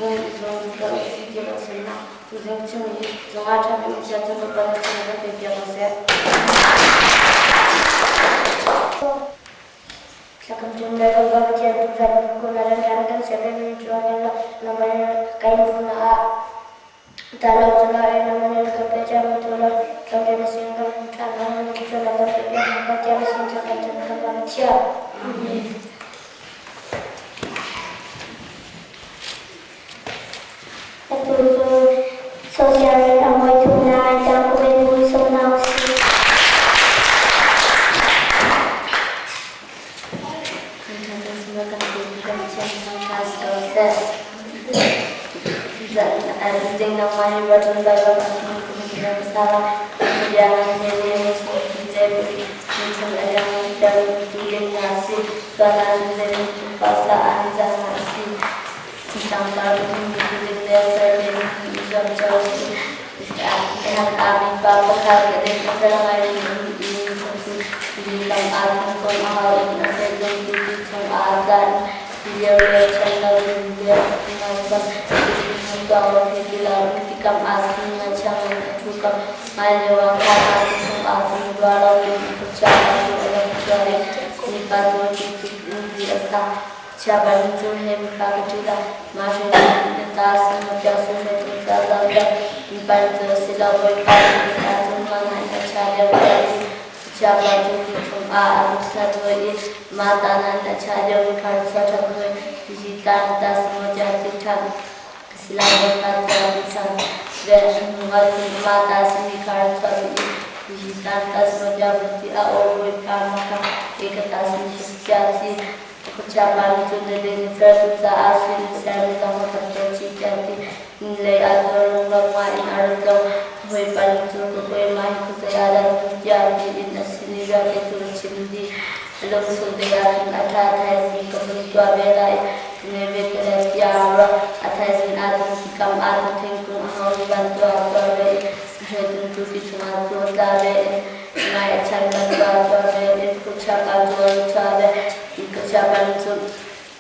nun i zuam zungzal u sih ti kan chimnak. Tuzing chimmi cungah ṭhatmi um sia cun Bawipa nih sin kan pe piak ko seh. Thlacam cung le Bawipa Pathian tuzan kun a ran kan ser in tuan in naman kain bu na ah ta lo cuna e naman in ka pe cha mi tu lo tlong te na sin kan than na ni chu na kan pe pe ka tia na sin kan chan ka pa chia. Atu cu social in a moi thum nain tangkum in mui sawm hna usih. Tlangpar pathum cu ding le fer tein i zuam cio a si. Han ah mipa pakhat a ding a fel ngaimi a um i mi cu tili kam ah thingkung a hau in a pehzung tu ti chung ah a tla i ti lio le chan lo in bia a ti ngai cang. Cutin hmun tuak lo thei ti lo in tikam ah cun ngaichia in a ṭhu ko. Ngai lio ah khan ah ti chung ah cun rua lo in a kutchia pa cu a rak chuah i mipa cu ti tuk in ti a sa. Chiaban cu he mipa ka ṭih dah? Mah hre na ta sin na piak su hre tu ca zau piak mipan cu a si lo Bawipa nih ta cu hman ah na chia lio tiah ti. Chiapa cu ti chung ah a lut thla duai i mah ta nan a chia lio mi kha chia ṭhan hoi hihi ta na ta si maw tiah ti ṭhan. A si lai Bawipa tiah ti ṭhan. Ve a hnu ah cun mah ta si mi kha rak chuah dih i hihi ta na ta si maw tiah vun ti a aw Bawipa mah kha kei ka ta si mi si tiah ti. Khuachia nih cun na ding fer tu caah sui na sermi zong a kan tuah chih tiah a ti. Inn lei ah cun lunglawm ngai in a rat lo. Hawipa nih cun ka kawi mah hi khuazei ah dah na um tiah a ti in a sin i vialte cu a chim dih. A lungchung te ah cun a ṭha thaizing ka vun tuah ve lai i ka ngei ve te lai tiah aa ruah. A thaizing ah cun tikam ah cun thingkung a hau i van tuah a tuah ve i a hreitlung cu ti chungah cu a tla ve i ngai a chan bantuk a tuah ve i khuachia pa cu a chuah ve. Khuachia pa cu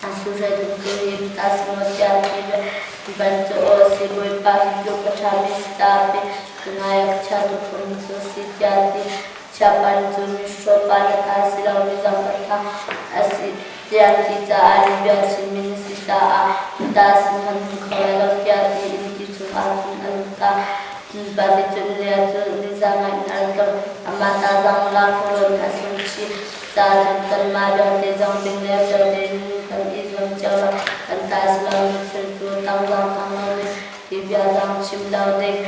a suhreitlung cu hi ta si maw tiah a ti ve. Van cu aw a si Bawipa hi tluk a ṭhami si ta a ti. Ka ngai a chia tuk phun cu a si tiah a ti. Khuachia pa cu mihro pa na ta si lo mi zong ka tha a si tiah an ti caah lihbia chimmi na si caah na ta sin hmanh hmu kho lai lo tiah a ti i ti chungah cun a lut ta. Pa nih cun Leah cu nizan ah inn a rak tlung. Amah ta zong lakhrual in a sung chih. Ca cun kanmah vialte zong ding le fel tein kan i zuam cio lo. Kan ta si lomi thil cu tang zong tang lomi hi bia zong chim lo ding.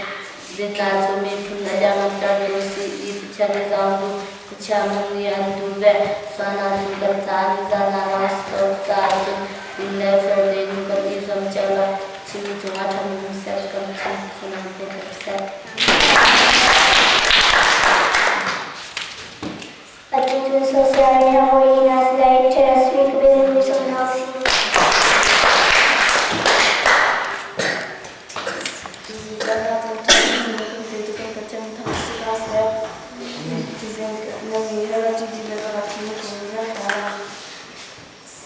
Dinnak cu miphun a lianhngantertu si i Pathian nih zong duh khuachia hmanh nih an duh ve. Sualnak cu kan caah nizan ah lawng si ko. Cucaah cun ding le fel tein kan i zuam cio lo. Chimmi cungah ṭhahnem seh, kan chim cungah pe ko seh. Atu cu social media hawi hna silai Terrace ka bel song hna usih.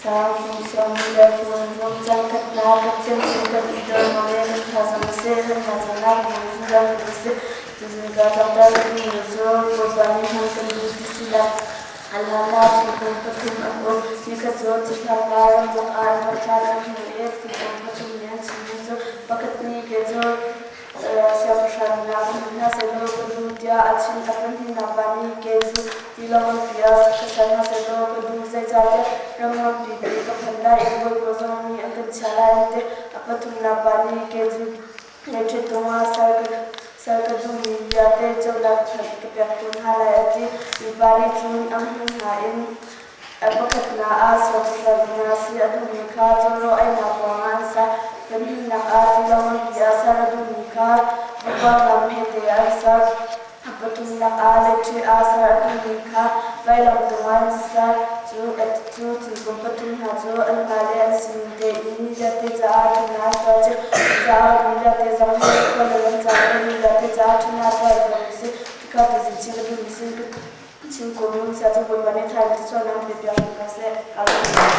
Sang fung sawm le fung rung cang khat na Pathian cung kan i dor ma. nak hmun zungzal mi si. Tuzing ka tlangtar ka duhmi cu Bawipa nih hman kan duh ti si lai. A hlan ah thingkung pathum an um. Nikhat cu thihnak pa ramlak ah an rak tlan an hmu i thingkung pathum nih an chimmi cu pakhat nih kei cu siangpahrang nak hmu hna sehlaw ka duh tiah a chim. A pahnihnak pa nih kei cu tilawng nganpi ah ka ser hna sehlaw ka duh, zeicahtiah ram nganpi pi ka phan lai i bawipa zong nih an kan chiah lai an ti. A pathumnak pa nih kei cu Leiṭhitung ah sal ka duhmi vialte conak ka pek tawn hna lai a ti. Mipa nih cun a hmuh hna in a pakhatnak ah siangpahrang hna si a duhmi kha cawraw einak ruangah an ser. Pahnihnak ah tilawng nganpi ah ser a duhmi kha vakuang lam hmete ah an ser. A pathumnak ah leiṭhi ah ser a duhmi kha vailam cungah an ser. Cu thingkung pathum hna cu an pale an sining tein mi vialte caah ṭhatnak an tuah cio. Cucaah mi vialte zong hi khua le lam ca le mi vialte caah ṭhatnak a tuah zuam a si. Tikha tuzing chim ka duhmi si. Ka chim ko mi sia cu Bawipa nih tha in thluachuahnak pe piak hna seh. Amen.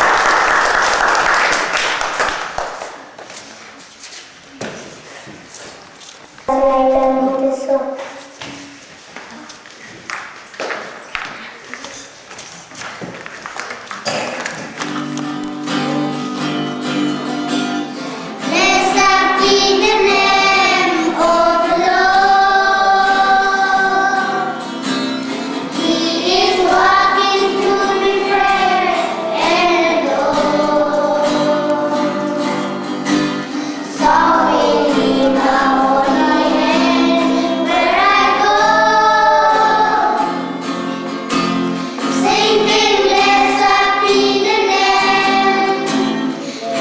Blessed be the name of the Lord. He is working to be praised and adored. So we lift our holy hand where I go. Singing, blessed be the name.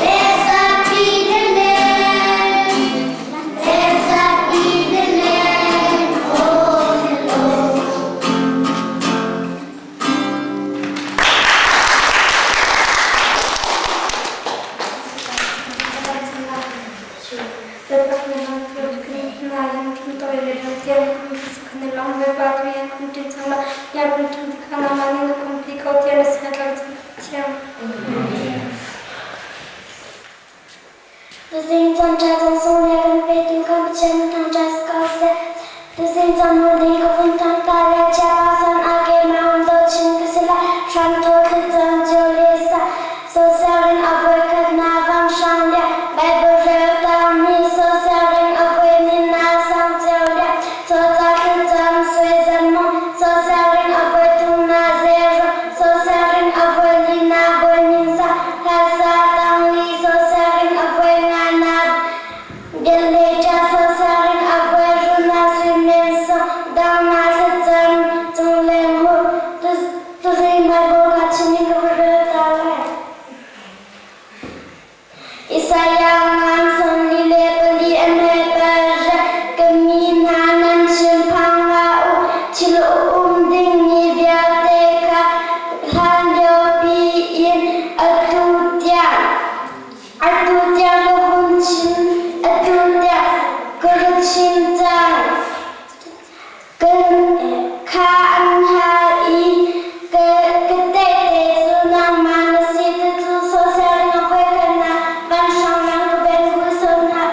Blessed be the name. Blessed be the name of the Lord. Tuzing caan ṭha caan sung le kan petu kan Pathian thangṭhat si ko seh. Tuzing caan hmu ding ka vun thang ta le chiapa san a ke ma hum do chin ka si lai. Hram thaw thlacam cio le sa sosel ring a voi khat na vang hrang lia. Bible rel taang mi sosel ring a voi ni na sang cio lia. Chawca thlacam sui zan mong sosel ring a voi thum na zero sosel ring a voi li na boi nin sa hlasa tang li sosel ring a voi nga na Gele cha sosel ring a voi ru na sui men so dang na thlacam cung leng hu tuzing Bible ka chimmi ka rel ta lai. Isaiah ngan 44 a hme pariat ka mi hna nan thinphang hlah u, thil a um dingmi vialte kha hlanlio piin atu tiang atu tiang ka vun chim atu tiang ka ra chim cang. Kha an hal i ka tehte cu nangmah na si tucu sawsel na voikhat na vanhrang nang ka ben ku sawm hna.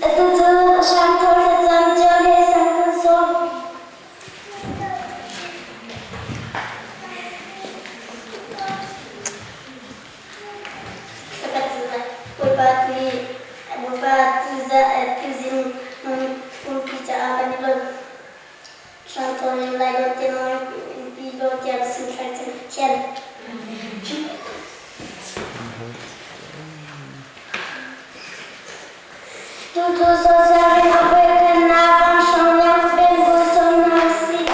Atu cu hramthawh thlacam cio he sang kan sawm. Bawipa tuzing pumpi caah kan i lawm. Hrangthawn lai dawt tiang pi dawt tiang sin thian. Tutu sosarin a voikhat na vanhrang yang ben bu sawm hna sih.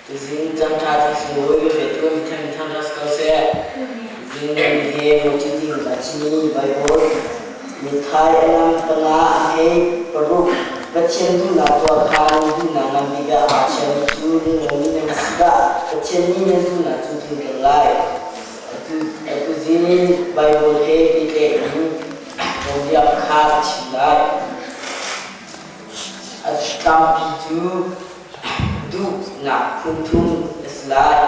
Tuzing cangṭha cu sunglawi ka pe tum theng thang ras ko seh. Zing he mochi ding a chimi Bible mithai a lam panga a hei paruk Pathian duhnak tuah kha nan duhnak ngan bik ah aa chiami cu lunglomi nan si dah Pathian nih nan duhnak cu tlinter lai. Atu zing Bible he pehtlaih in nawlbia kha ka chim lai. A tlangpi cu duhnak phunthum a si lai.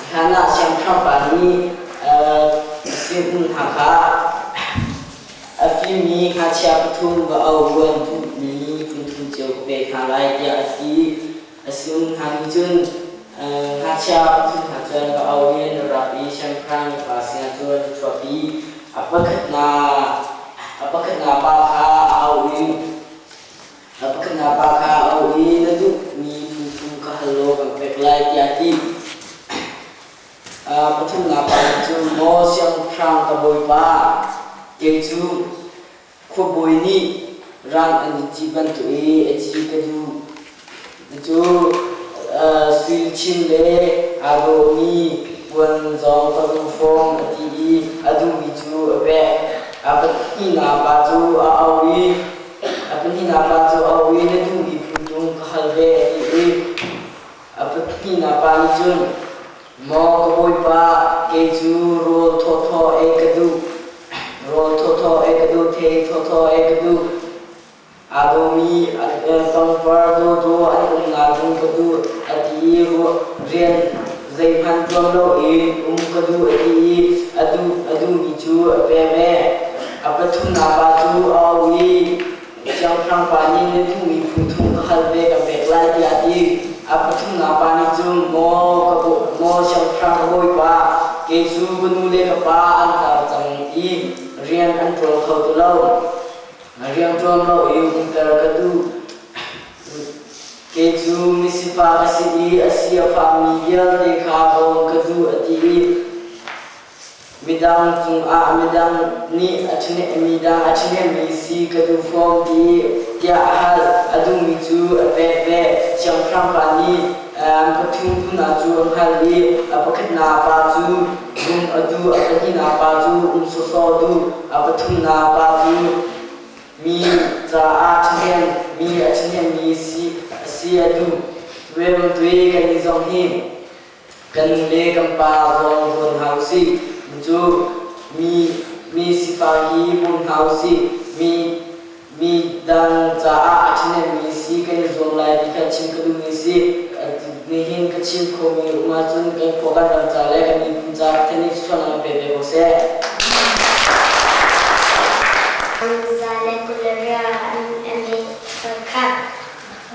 Hlan ah siangpahrang pa nih a sinum hna kha a fimmi ngakchia pathum va auh buan duhmi phunthum cio ka pek hna lai tiah a ti. A sin hna nih cun ngakchia pathum hna cu an va auh i an rak i siangpahrang pa sinah cun an chuahpi. A pakhatnak pa kha a auh i a pakhatnak pa kha a auh i na duhmi phunthum ka hal law kan pek lai tiah a ti. Pathumnak pa nih cun maw siangpahrang ka bawipa, kei cu khuabawi nih rang an i cih bantuk i a ci ka duh. Cu sui luchin le aa dawhmi puan zong ka duh fawn a ti i a duhmi cu a pek. A pahnihnak pa cu a auh i a pahnihnak pa cu a auh i na duhmi phuntung ka hal ve a ti i A pahnihnak pa nih cun, Maw ka bawipa, kei cu rawl thawthaw ei ka duh, rawl thawthaw ei ka duh, thei thawthaw ei ka duh. Aa dawmi pangpar dawdawh an umnak hmun ka duh, a ti i rian zeihmanh ṭuan loin um ka duh a ti i a duhmi cu a pek ve. A pathumnak pa cu a auh i Siangpahrang pa nih na duhmi phunthum ka hal ve ka pek lai tiah a ti. A pathumnak pa nih cun maw siangpahrang ka bawipa, kei cu ka nu le ka pa an tar cang i rian an ṭuan kho ti lo. Rian ṭuan lo i umter ka duh. Kei cu misifak a si i a si a fakmi vialte kha bawm ka duh a ti i Midang cungah midang nih a midang a ṭhahnemmi si ka duh fawn ti tiah a hal. A duhmi cu a pek ve. Siangpahrang pa nih an pathum phun ah cu an hal i a pakhatnak pa cu rum a duh, a pahnihnak pa cu um sawsawh a duh, a pathumnak pa cu mi caah ṭhahnem mi a ṭhahnemmi si a duh. Tuai kan i zong hi Kan nu le kan pa zong rawn hna usih. Cu mi sifak hi bawm hna usih. Mi dang caah a ṭhahnemmi si kan i zuam lai ti kha chim ka duhmi si. Nihin ka chim khomi um ahcun kan khua kan ram ca le kan miphun ca Pathian nih thluachuahnak in pe ve ko seh. Za le 20 an pakhat.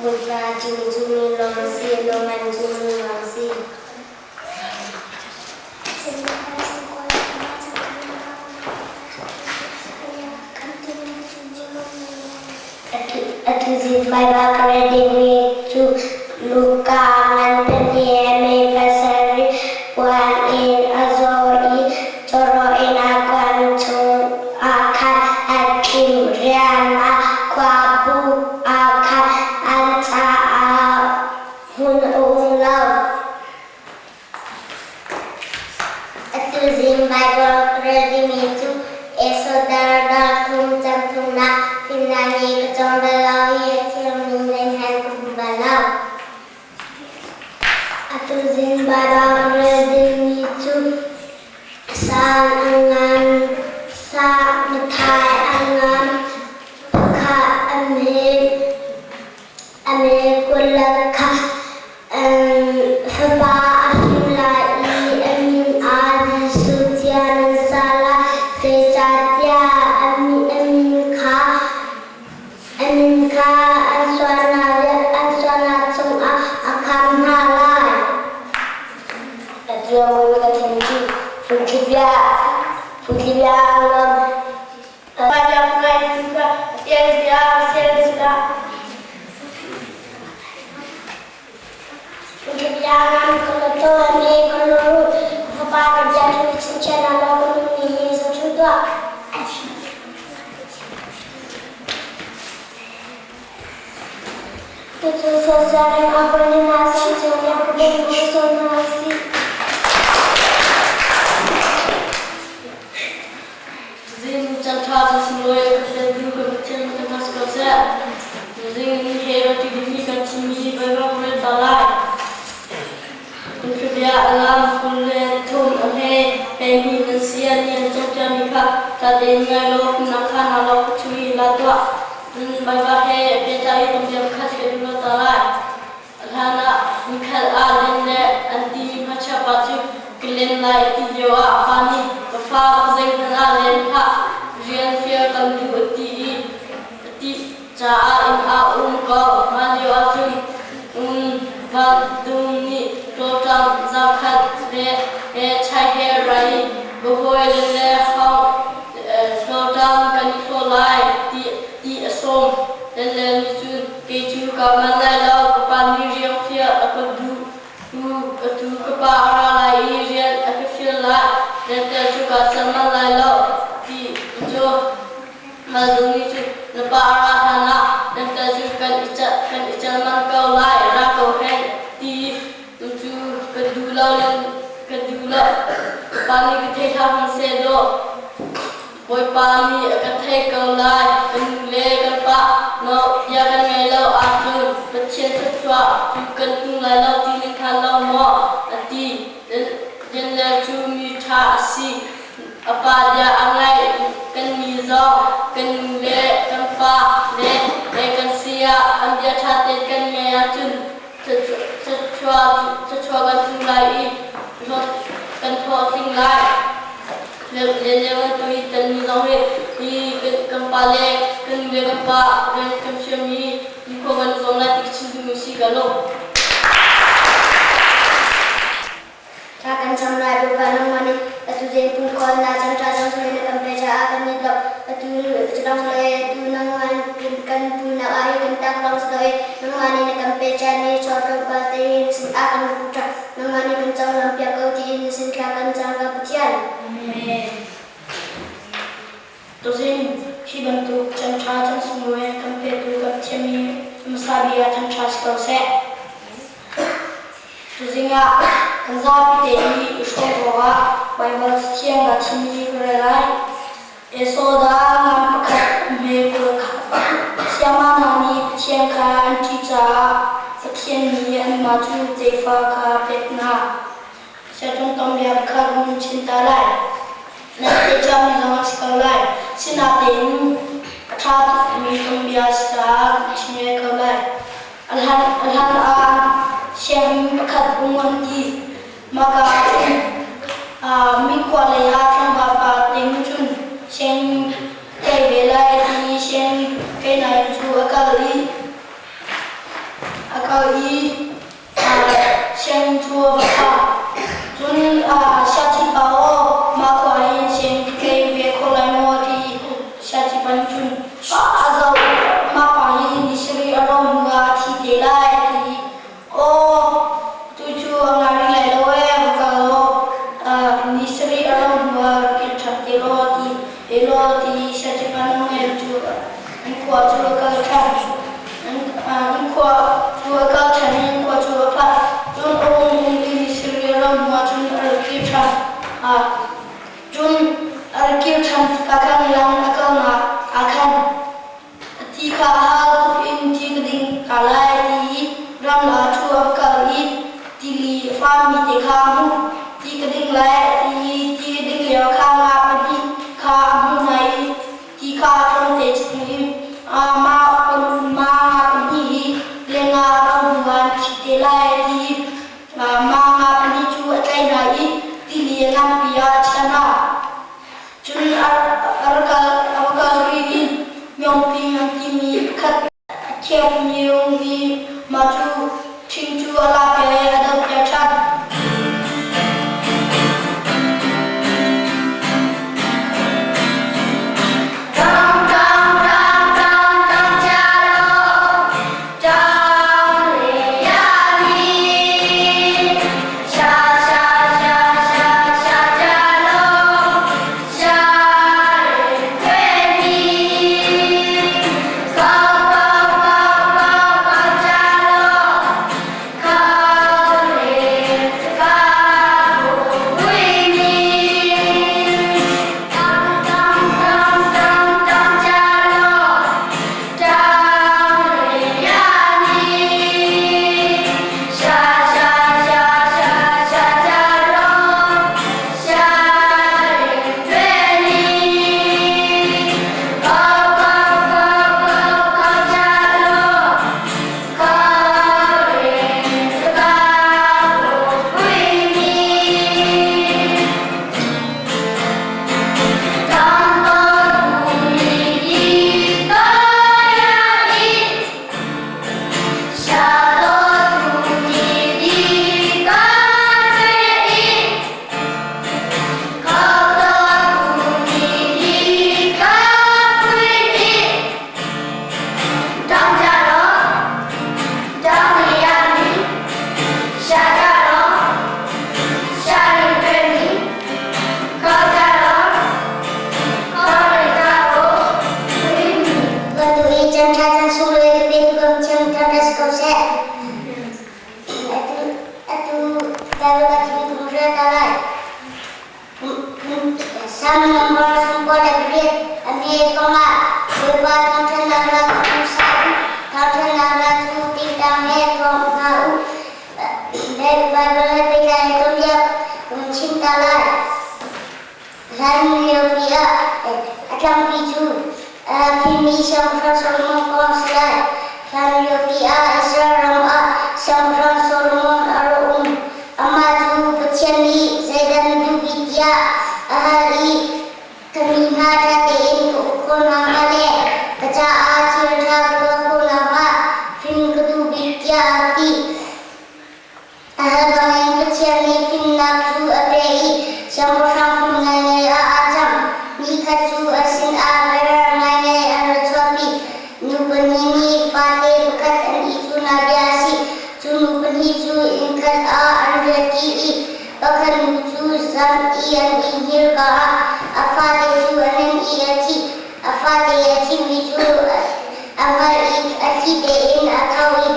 Mutla cing cu mi lawng si, lawman cu mi lawng si. Atu zing Baibal ka rel dingmi cu Luka ngan pahnih mei pasarih puan in a zaw i cawraw in a kuan chung ah khan a thim riahmah. Khuabu ah khan an caah hmun a um lo. Atu zing Baibal ka rel dingmi cu Esodar dal thum cang thumnak fimnak nih ka cawng bal lo i a thiangmi zeihmanh ka hmu bal lo. Atu zing Baibal ka rel dingmi cu Sang a ngan, sa muthai a ngan, pakhat a me 20 kha fapa a hrin lai i a min ah Jesuh tiah nan sa lai, zeicahtiah a min kha an sualnak chungah a khamh hna lai. Cucu siasal in a von in aa ser cio tiah ka bawm ka sawm hna u sih. Zing chan ṭha cu sunglawi a kan petu kan Pathian kan thangṭhat ko seh. Zing in he rak ṭi dingmi kan chimmi Baibal kan rel ta lai. Phungthlubia a lam 23 a hme pemi nan si a ni an cawnpiakmi kha ṭha tein ngai law fimnak kha naa lawk ka chim i la tuah. Cun Bawipa he pehtlai i kan bia pakhat he kan ruat ta lai. A hlanah nikhat ah len le an timi ngakchia pa cu ka len lai ti lioah a pa nih ka fa ka zeihmanh ah len hlah, rian fial kan duh a ti. tang zakhat le he chai he rai ka hawi le hau hlawtang kan i hlaw lai ti ti a sawm. Lenle nih cun kei cu kaa manh lai lo, ka pa nih riang fial a ka duh. Atu ka pa a ra lai i rian a ka fial lai. Lentel cu kaa ser manh lai lo ti cu Maldung nih cun na pa a ra hlan ah lentel cu kan i kan i cal manh ko lai, ra ko hen ti cu ka duh lo ka duh lo. Ka pa nih ka thei hlah hmanh law Bawipa nih a kan theih ko lai. Kan nu le kan pa bia kan ngaih lo ahcun Pathian thluachuah cu kan hmu lai lo ti nan hngal lo maw? A ti. Daniel cu mi ṭha a si. A pa bia a ngaih. Kannih zong kan nu le kan pa le kan saya an bia ṭha tein kan ngaih ahcun thluachuah kan hmu lai i kan hlawhtling lai. Lele tu hi kan nu zong hi hi kan pa le kan nu le kan pa rian kan fiam i nikhua kan zuam lai ti ka chim duhmi si ka lo. Thla kan cam lai Bawipa nangmah nih atu zein pumkhawn na cang ṭha cang sawh na kan pe caah kan i lawmh. Atu culawng le atu nangmah kan pumnak ah hi kan tak lawng si loin nangmah nih na kan pe caan i chaw tlawmpal te hi na sinah kan rak ṭap. Nangmah nih kan cohlang piak ko tiin na sin thla kan cam ka Pathian. Amen. Tuzing hi bantuk chan ṭha chan sunglawi kan petu kan Pathian nih hmasa bik ah thangṭha si ko seh. Tuzing ah kan zapi te i i hrawm awkah Baibal Cathiang kaa thimmi ka rel lai. Esoda ngan pakhat hme kul khat. Siama hna nih Pathian kha an ṭih caah Pathian nih anmah cu tefa kha a pek hna. Siaṭung tom bia kha hun chim ta lai. Nan theih ciami zong a si ko lai. Sinain a ṭha tukmi tom bia a si caah kan chim ve ko lai. A hlan ah sianginn pakhat um an ti. Mahka ah cun mi khua lei ah tlangval pa te cun sianginn kai ve lai a ti i sianginn kai nain cu a kal i a kal i sianginn cu a va phan. Cun sianginn pa aw mah khua hin sianginn kai ve kho lai maw a ti i sianginn pa nih cun a zoh mah pa hi ni sarih a rauh hnu ah a thi te lai a ti i Aw, tucu a ngai rih lai lo ee, va kal law ni sarih a rauh hnu ah rak kir ṭhan te law ti te law ti Siaṭipanungel cu an khua cu a kal ṭhan. An khua cu a kal ṭhan i an khua cu a phan. Cun a hung um i ni sarih a rauh hnu ah cun a rak kir ṭhan. Cun a rak kir ṭhan tikah khan lam a kalnak ah khan Ti kha a hal tuk in ti ka ding ka lai ti i ramla cu a va kal i tili a fammi te kha a hmuh. Ti ka ding lai a ti i ti a ding lio kha nga pahnih kha a hmuh hna i ti kha a tlawmte chung in mah nga pahnih hi lenga a ro hnu ah an thi te lai a ti i mah nga pahnih cu a tlaih hna i tili a nganpi ah a chiah hna. Cun a rak kal. A hme panga. Bawipa thangṭhatnak hla cu sa u, thangṭhatnak hla cu tingtang he thuam hna u. Baibal he pehtlai in tuanbia kan chim ta lai. Hlan liopi ah a tlangpi cu fimmi Siangpahrang Solomon kong a si lai. Hlan liopi ah Israel ram ah Siangpahrang Solomon a rak um. Amah cu Pathian nih zeidah na duh bik tiah a hal i ka mi hna ṭha tein ka uk khawh hna hnga le ka caah thil ṭha ka tuah khawh nakhnga fim ka duh bik tiah a ti. A hal bangin Pathian nih fimnak cu a pe i siangpahrang fim ngaingai ah aa cang. Nikhat cu a sinah merer ngaingai an ra chuahpi. Nu pahnih nih fate pakhat an i cuhnak bia a si. Cu nu pahnih cu innkhat ah an riahṭi i pakhat nu cu zam i an i hngilka ah a fate cu a nen i a thi. A fate a thimi cu a hngalh i a thli tein a tho i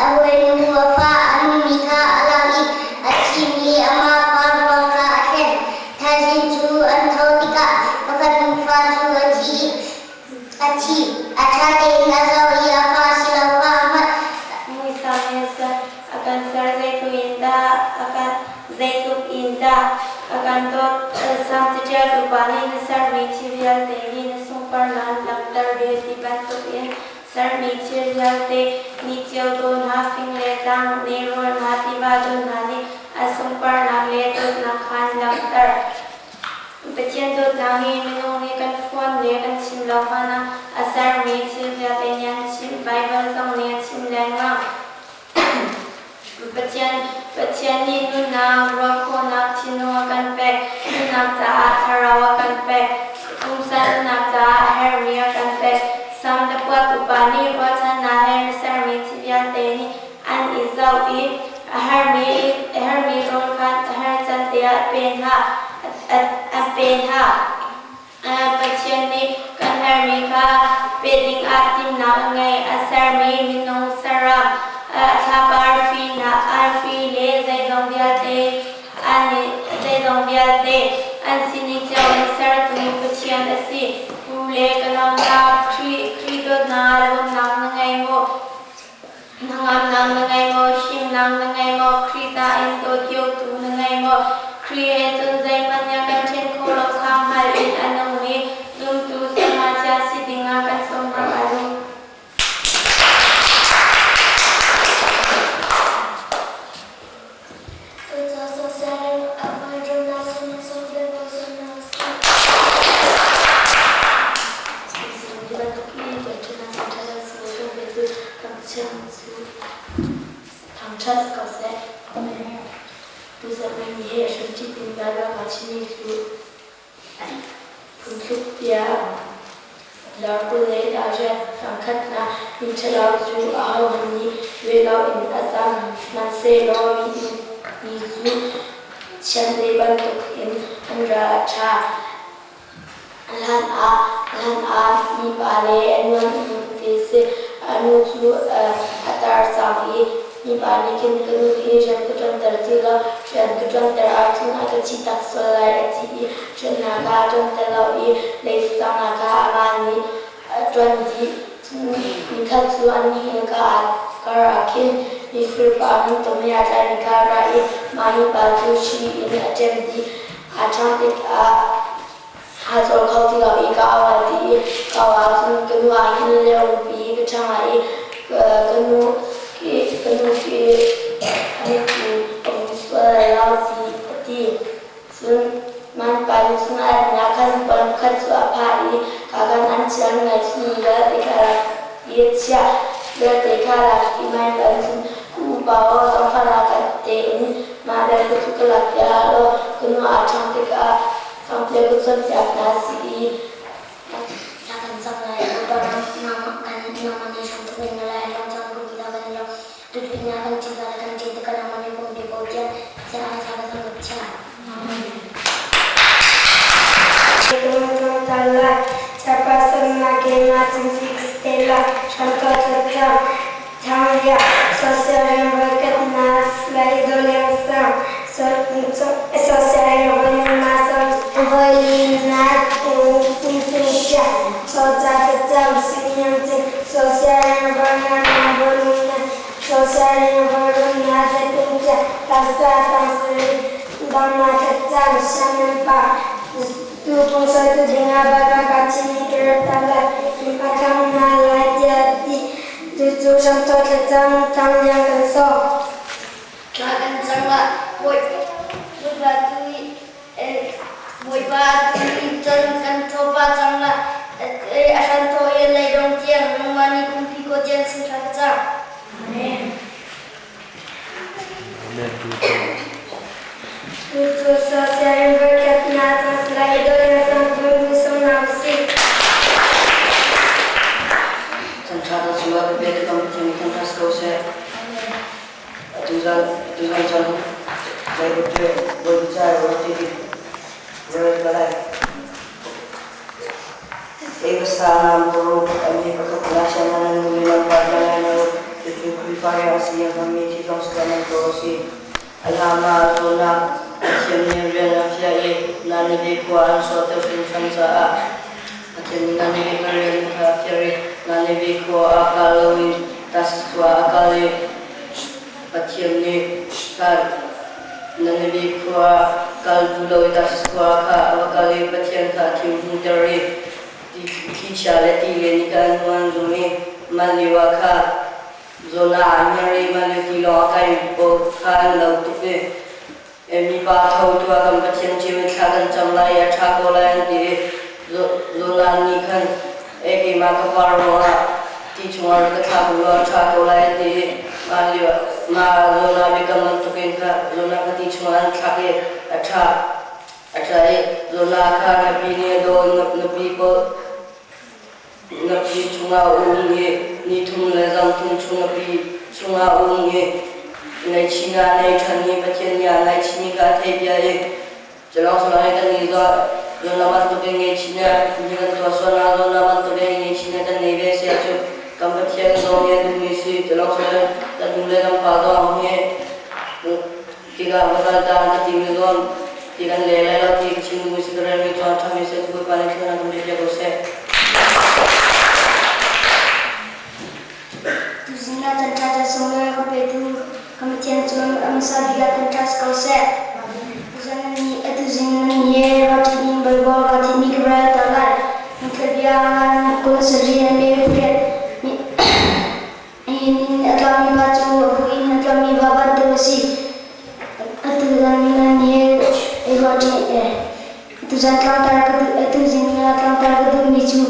a hawinu a fa a nungmi kha a lak i a thimi amah fa ruang kha a thlen. Thaizing cu an tho tikah pakhat nu fa cu a thi i a thi. A ṭha tein a zoh i a fa si lo kha a hngalh. Muisam he a kan ser zeitluk in dah a kan zeitluk in dah a kan dawt. Salm caṭialtu pa nih na sermi thil vialte nih na sunparnak an langhter ve ti bantukin sermi thil vialte nih cio daw hna, fing le tlang, nelrawl hna, tiva daw hna nih a sunparnak le dawtnak kha an langhter. Pathian dawtnak hi minung nih kan phuan le kan chim lo hmanh ah a sermi thil vialte nih an chim. Baibal zong nih a chim lengmang. Pathian, Pathian nih nunnak, ruah khawhnak thinlung a kan pek. Nunnak caah thlarau a kan pek. Pumsa nunnak caah a herhmi a kan pek. Sam le puat upa nih ruahchannak he na sermi thi vialte nih an i zoh i a herhmi, a herhmi rawl kha a herh can te ah pe hna. A pe hna. Pathian nih kan herhmi kha pe dingah timhnak a ngei. A sermi minung saram, thlapa arfi, arfi le zeizong vialte an zeizong vialte an sining cio in sertu Pathian a si. Pu le ka nau Khrih Khrih dawtnak ah lawmnak na ngei maw? Hnangamnak na ngei maw? Himnak na ngei maw? Khrih ta in dawt-iotu na ngei maw? Khrih he cun zeihmanh nih a kan ṭhen kho lo kha hngal in a nungmi zumtu siangngakchia si dingah kan sawm hna lai u. Thangṭhat ko seh. Tuzarh ni he hramṭit in Baibal kaa chimmi cu phungthluk tiah lar 28 fangkhatnak miṭhalo cu ahohmanh nih rel loin a cang, sihmanhsehlaw mi cu chiandeih bantukin an ral a ṭha. Hlan ah mipa le a nuammi ti si. A nu cu a tar cang i mipa nih khin ka nu hi rian ka ṭuanter ti lo, rian ka ṭuanter ahcun a ka thi tak sual lai a ti i ṭuannak ah a ṭuanter lo i leicangnak ah amah nih a ṭuan dih. Cun nikhat cu an hngilka ah kar ah khin mifir pa hmuntum he aa tlaimi kha a ra i mah mipa cu hri in a ṭem dih. Aa ṭhangh tikah aa cawl kho ti lo i ka au ai ti i ka au ahcun ka nu ah hin lehrulpi hi ka ṭhang ai i ka nu ki ka nu ki a mitku a vung sual lai lo ti a ti. Cun man pa nih cun a inn ah khan puan pakhat cu a phah i ka kan an chiah ngaihchih vialte kha rak i a chiah vialte kha rak i mai pa nih cun ka upa aw zaangfah kan tein mah vialte cu ka lak piak law ka nu aa ṭhangh tikah thangpiak ka cawnpiak hna si i Thla kan cam lai. Bawipa nangmah kan nangmah nih hramthawk in na lai a long cang kum ti kan i Tutpinnak kan ṭih le kan ṭih tikah nangmah nih kum pe ko tiah caah thla ka cam ka chiah. Soca Thlacam Sing Cin Sosial Varna Varuna Sosial Varuna Zetumcia Tasa Tangsari Dhamma Thlacam Shanampa Tu Pungsoi Tu Dinga Baka Kachini Kiratala Athang Na Lai Tia Ti Tu Cu Shamtho Thlacam Thang Liang Kan So. Thla kan cang ah Bawipa tu i Bawipa tu i cun kan thawpa cang la a hran thaw i leidong tiang nangmah nih kumpi ko tiang sin thla ka cang. Amen. Amen. Tu cu social worker hna cang i dawt sang tu sung na usih. Chan ṭha ta sungah ka pe ka kam thiam thang ṭha ko seh. Tuzan tuzan chan Bible cu Bawipa ca i ti rel ka lai. Eva nam paruk ami pakhat na sian na nu mi lam pa na na cucu Khrihfa ya si yang mi thi zong sa nan ko si. Alama zona Pathian nih rian a fiah i Nineveh khua an sualter hringhran caah Pathian nih Nineveh kha rian kha a fiah i Nineveh khua ah kal loin Tarsis khua ah a kal i Pathian nih Nineveh khua ah kal duh lo i Tarsis khua kha a va kal i Pathian kha a thinhunter i thlichia le ti le nika an hnu an zum i mah lio ah kha Jonah ah Mary mah lio tilawng a kaimi pawl kha an lo tuk i mipa tho tuah kan Pathian cio in thla kan cam lai i a ṭha ko lai an ti i Jonah nih khan e keimah ka par ruangah ti chungah rak ka thlak u law a ṭha ko lai an ti i mah lio mah Jonah biakam bantukin kha Jonah kha ti chungah an thlak i a ṭha a ṭha i Jonah kha ngapi nih a daw ngapi pawl Ngapi chungah a um i nithum le zangthum chung ngapi chungah a um i ngaihchihnak a nei ṭhan i Pathian nih aa ngaihchihmi kha a theih bia i culawng si kan nih Jonah bantukin ngaihchihnak hi kan tuah sual ah Jonah bantukin ngaihchihnak kan nei ve si ahcun kan Pathian zong hi a duhmi si culawng si kan nu le kan pa zong hi tikah va kal ta ka timi zong ti kan le lai lo ti ka chim duhmi si ka relmi cu a ṭhami si Bawipa nih thluachuah kan pe ko seh. Tuzing ah can ṭha ca sunglawi ka petu ka Pathian cu a hmasa bik ah kan ṭha si ko seh. Tuzan ni atuzing nan he roti in Baibal ka thimi ka rel ta lai. Thlabia ngan 27 an me pariat Nihin a tlami va cu a bu in a tlami va bantuk a si. Atu zan nan he i ruah ṭi atu zan tlangtar ka duh atu zing tlangtar ka duhmi cu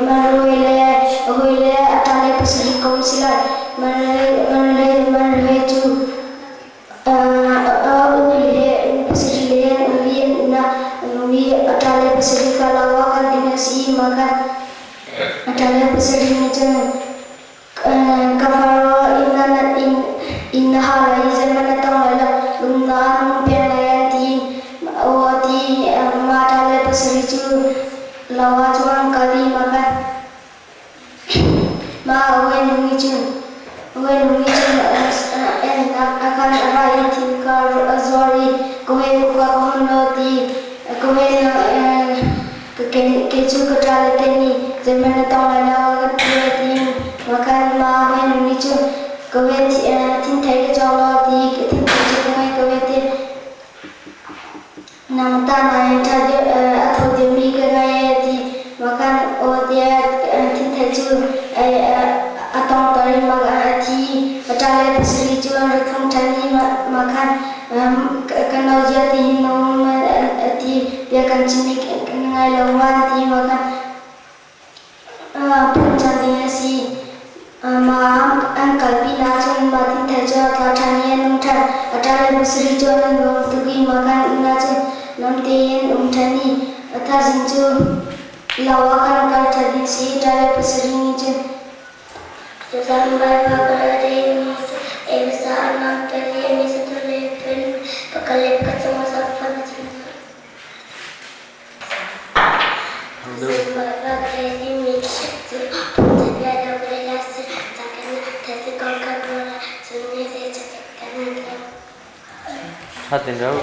Maroi le a hawi le a ṭa le pasarih kong a si lai. Maroi cu A u le pasarih le an um i an unau an um i a ṭa le pasarih kha lo ah kal ding a si i mah khan a ṭa le pasarih nih cun ka faro inn na hau lai i zeihmanh na tong lai lo, lung na an um peng lai an ti. Aw a ti i mah ṭa le pasarih cu lo ah cun an kal i mah khan Mah a hawinu nih cun a kan a ra i thil kha a zuar i ka hawikom kha ka hon law ti ka kei cu ka ṭa le te nih zeihmanh na tong lai lo a kan ti a ti. Mah khan mah a hawinu nih cun ka hawi thinthei ka cawk law ti thinthei cu ka ngei ko e ti. Nang ta nai ṭha deuh a tho deuhmi ka ngei e ti makan aw tiah thinthei cu a tongter i a thi. A ṭa le pasarih cu an ra thong ṭhan i mah khan ka no zia ti hin na um a ti. Bia kan chim i kan ngai lo ma an ti. Mah khan Phungcang ding a si. Mah an kalpi hna cun mah thinthei cu a tla ṭhan i an um ṭhan. A ṭa le pasarih cu an nuam tuk i mah khan inn ah cun nuam tein um ṭhan i a thaizing cu lo ah khan kal ṭhan ding a si i ṭa le pasarih nih cun Ṭha tein rau.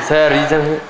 Seri cang hi.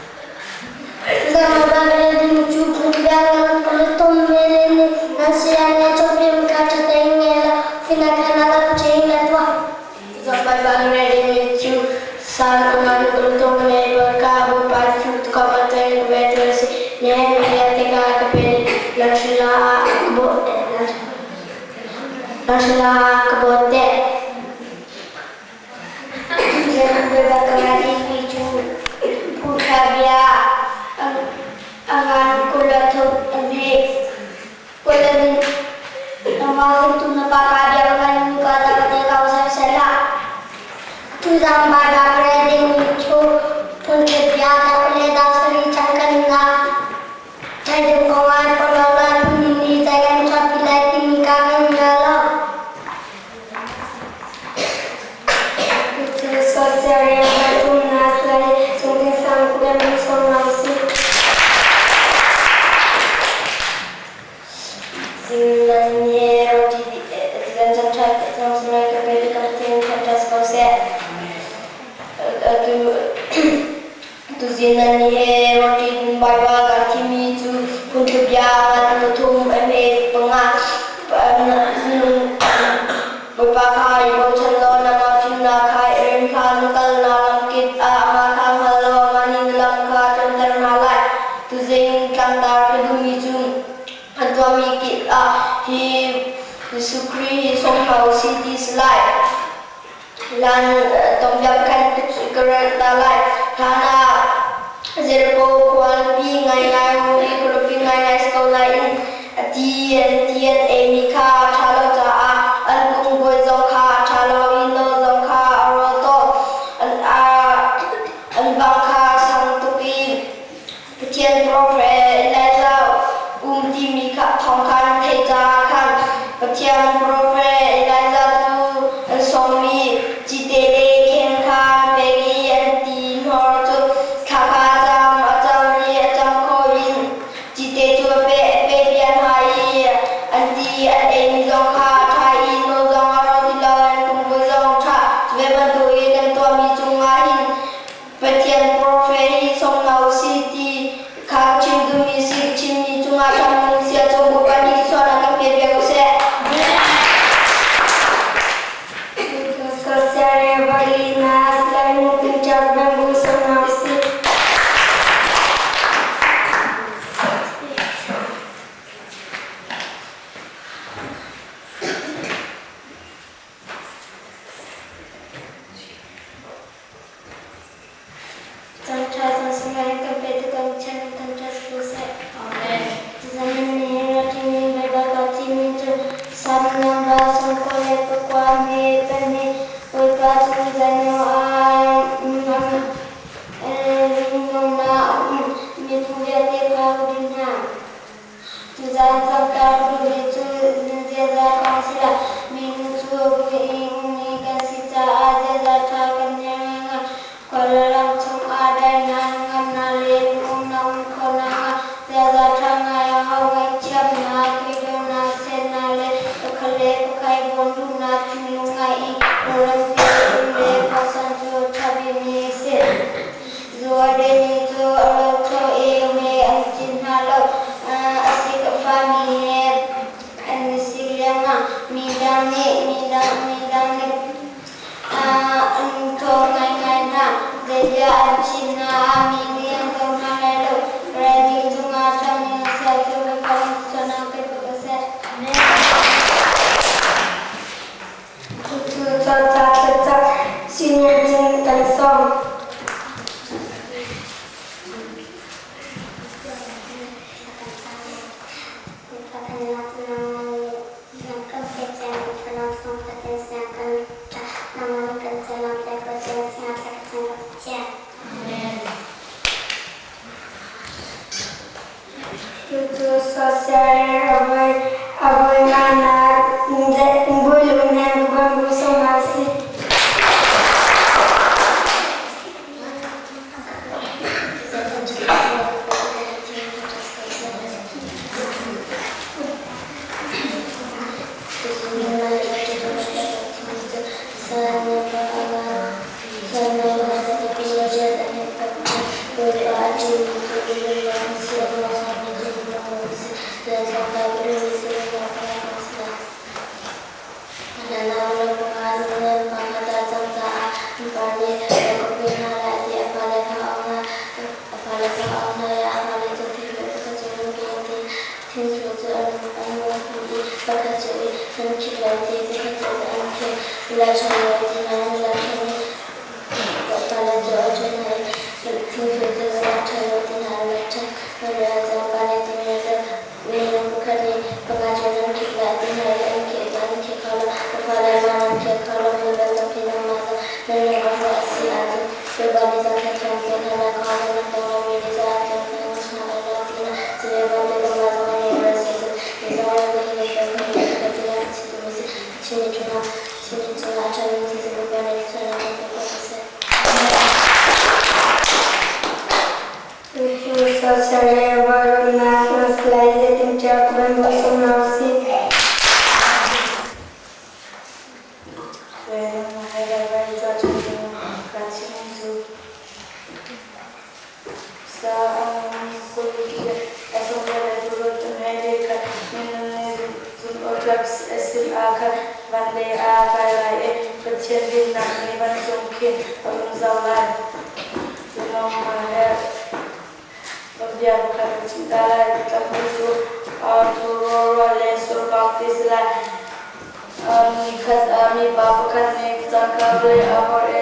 Bawipa nih zaangfah thiam te hna lai kha nan tong lomi nih zaangfah thiam hna lai lo ti na cile vialte kanmah zong an i si cun mi zong ram hi kan fel hna i kan ti lai ka chim si Chin ni chungah Chin ni cungah a ṭhami si cu Bawipa nih thluachuahnak kan pek ko seh. Cucu soser le vawlrumnak na si lai zeitintiah ka bantuk sung lo si. Pathian dinnak nih vancung khin a rung zoh lai. Bia pakhat ka chim ta lai. Tlamhmui cu thurrawl le surpang ti si lai. Nikhat ah mipa pakhat nih cangka vawlei a hor i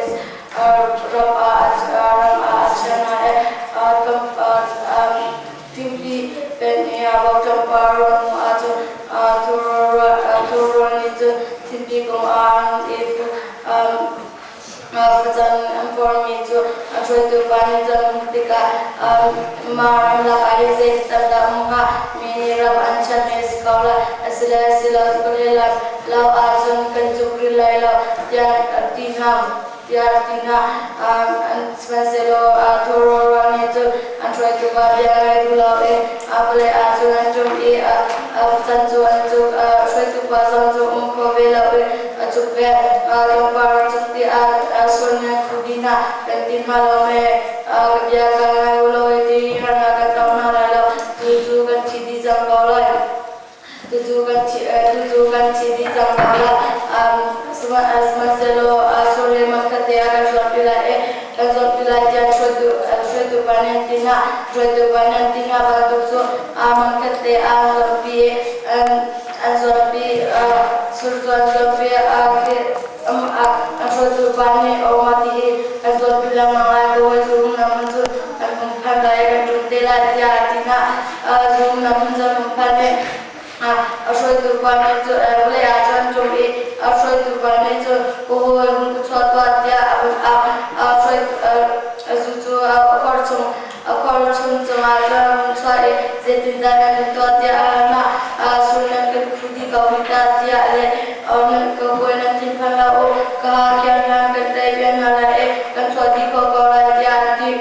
ram ah a chia hna i thingpi pen i tlawmpal ruah hnu ahcun thurrawl nih cun thingpi kung ah an i fuh. Facang an phormi cu a hruaitu pa nih cun a hmuh tikah mah ramlak ah hin zei facang dah um hnga? Mi nih ram an chanmi a si ko lai. Asile si lo vawlei lo ahcun kan cuk rih lai lo tiah a ti hna. Tiah a ti hna. Sihmanhsehlaw thuro rual nih cun an hruaitu pa bia ngai duh loin vawlei ah cun an ṭum i facang cu an cuk. Hruaitu pa zong cu um kho ve loin a cuk ve. Lungpar cuk tiah sualnak khubi hna kan ti hna lo mei? Ka bia ka ngai u law hiti harnak kan tong hna lai lo. Tucu kan thi dih cang ko lai. Tucu kan thi tucu kan thi dih cang ko lai. Sihmanhsehlaw sorry hmakhatte ah kan zuampi lai i kan zuampi lai tiah hruaitu pa nih an ti hna. Hruaitu pa nih an ti hna bantuk cu hmakhatte ah an zuampi i an zuampi sur cu an zuampi a hruaitu pa nih aw ti hi kan zuampi lengmang lai ko zu na hmun cu kan hung phan lai kan ṭum te lai tiah a ti hna. Zu na hmun zan hung phan i a hruaitu pa nih cun vawlei ah cun an ṭum i a hruaitu pa nih cun ka hawi hung ka chuah tuah tiah a vun au. Zu cu a khor chung a khor chung cungah cun a hung chuah i zeitindah nan in tuah tiah a hal hna. Sur nan kan khu dih ko hi ta tiah le nan ka hawi nan thinphan lo u, ka ha kian hlan kan tei piak hna lai i kan chuah dih khawh ko lai tiah an ti.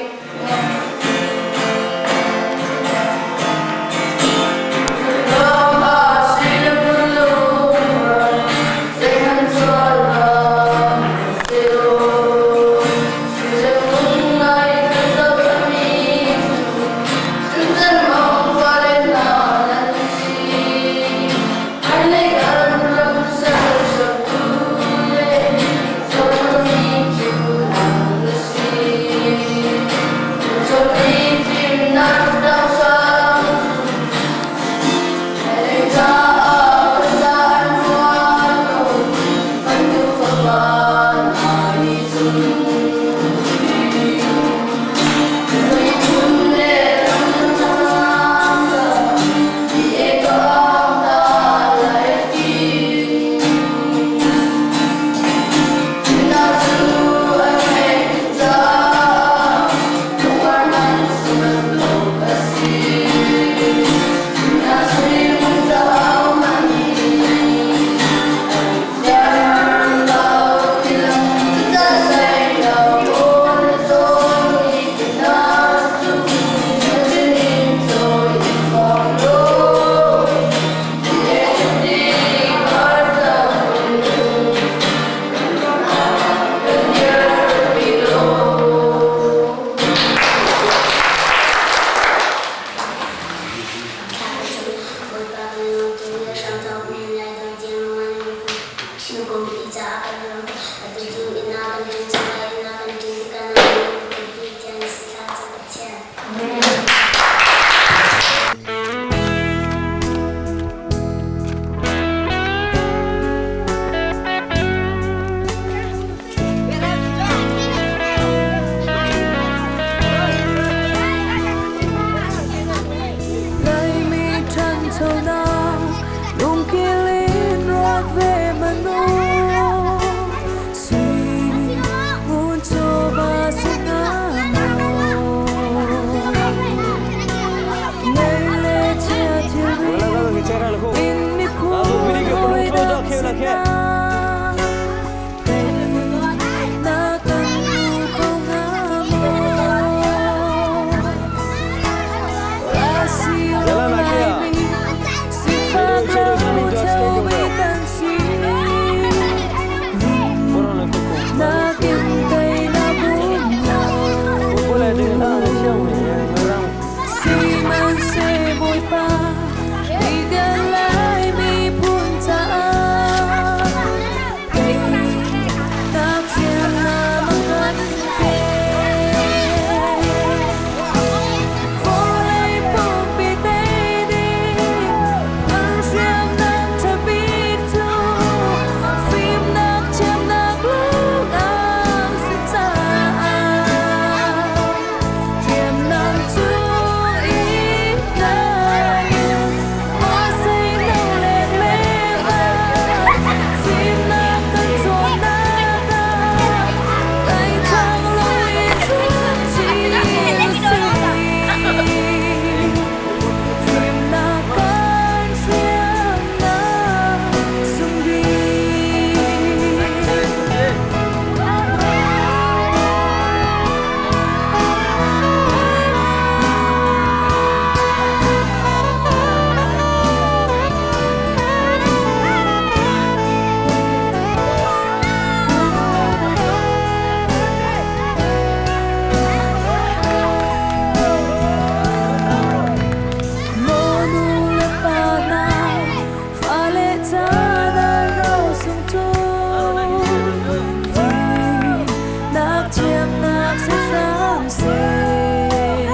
si hram seh.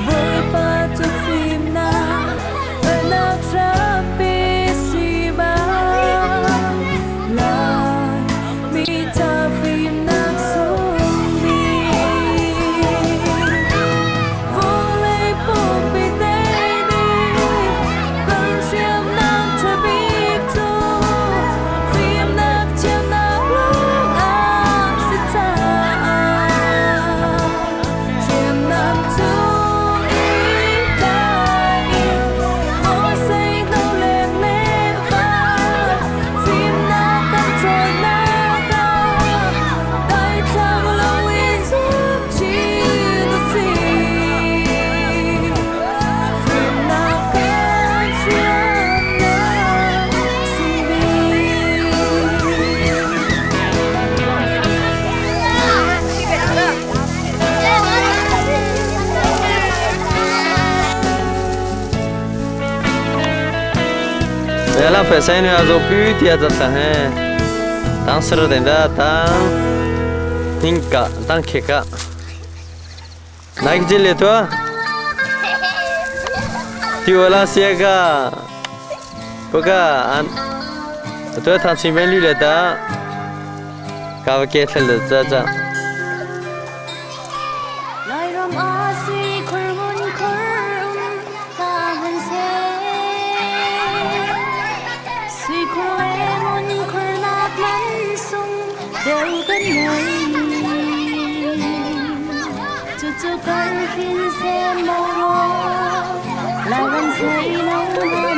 Bawipa cu fimnak, hngalhnak hrampi si bang, Laimi ca fimnak sung bik. Vawlei pumpi te nih kan hriamnam ṭha bik cu fimnak thiamnak lawngah si caah hriamnam cu i tlai in Mosei hno le mefa fimnak kan cawnnak ah daithlang loin zum chin u sih. Fimnak kan hriamnam sung bik. 来了，费三年做不的这啥嘿？当时的的当，应该当开个，哪个这里头？丢了些个，不个俺，对他前面绿了的，搞个给了这这。 Lairam ah sui khur ngun khur um hna hmanhseh. Sui khur le ngun khur nak man sung deuh kan ngei. Cucu kan hrin sem lo rua, Lairam sei lo na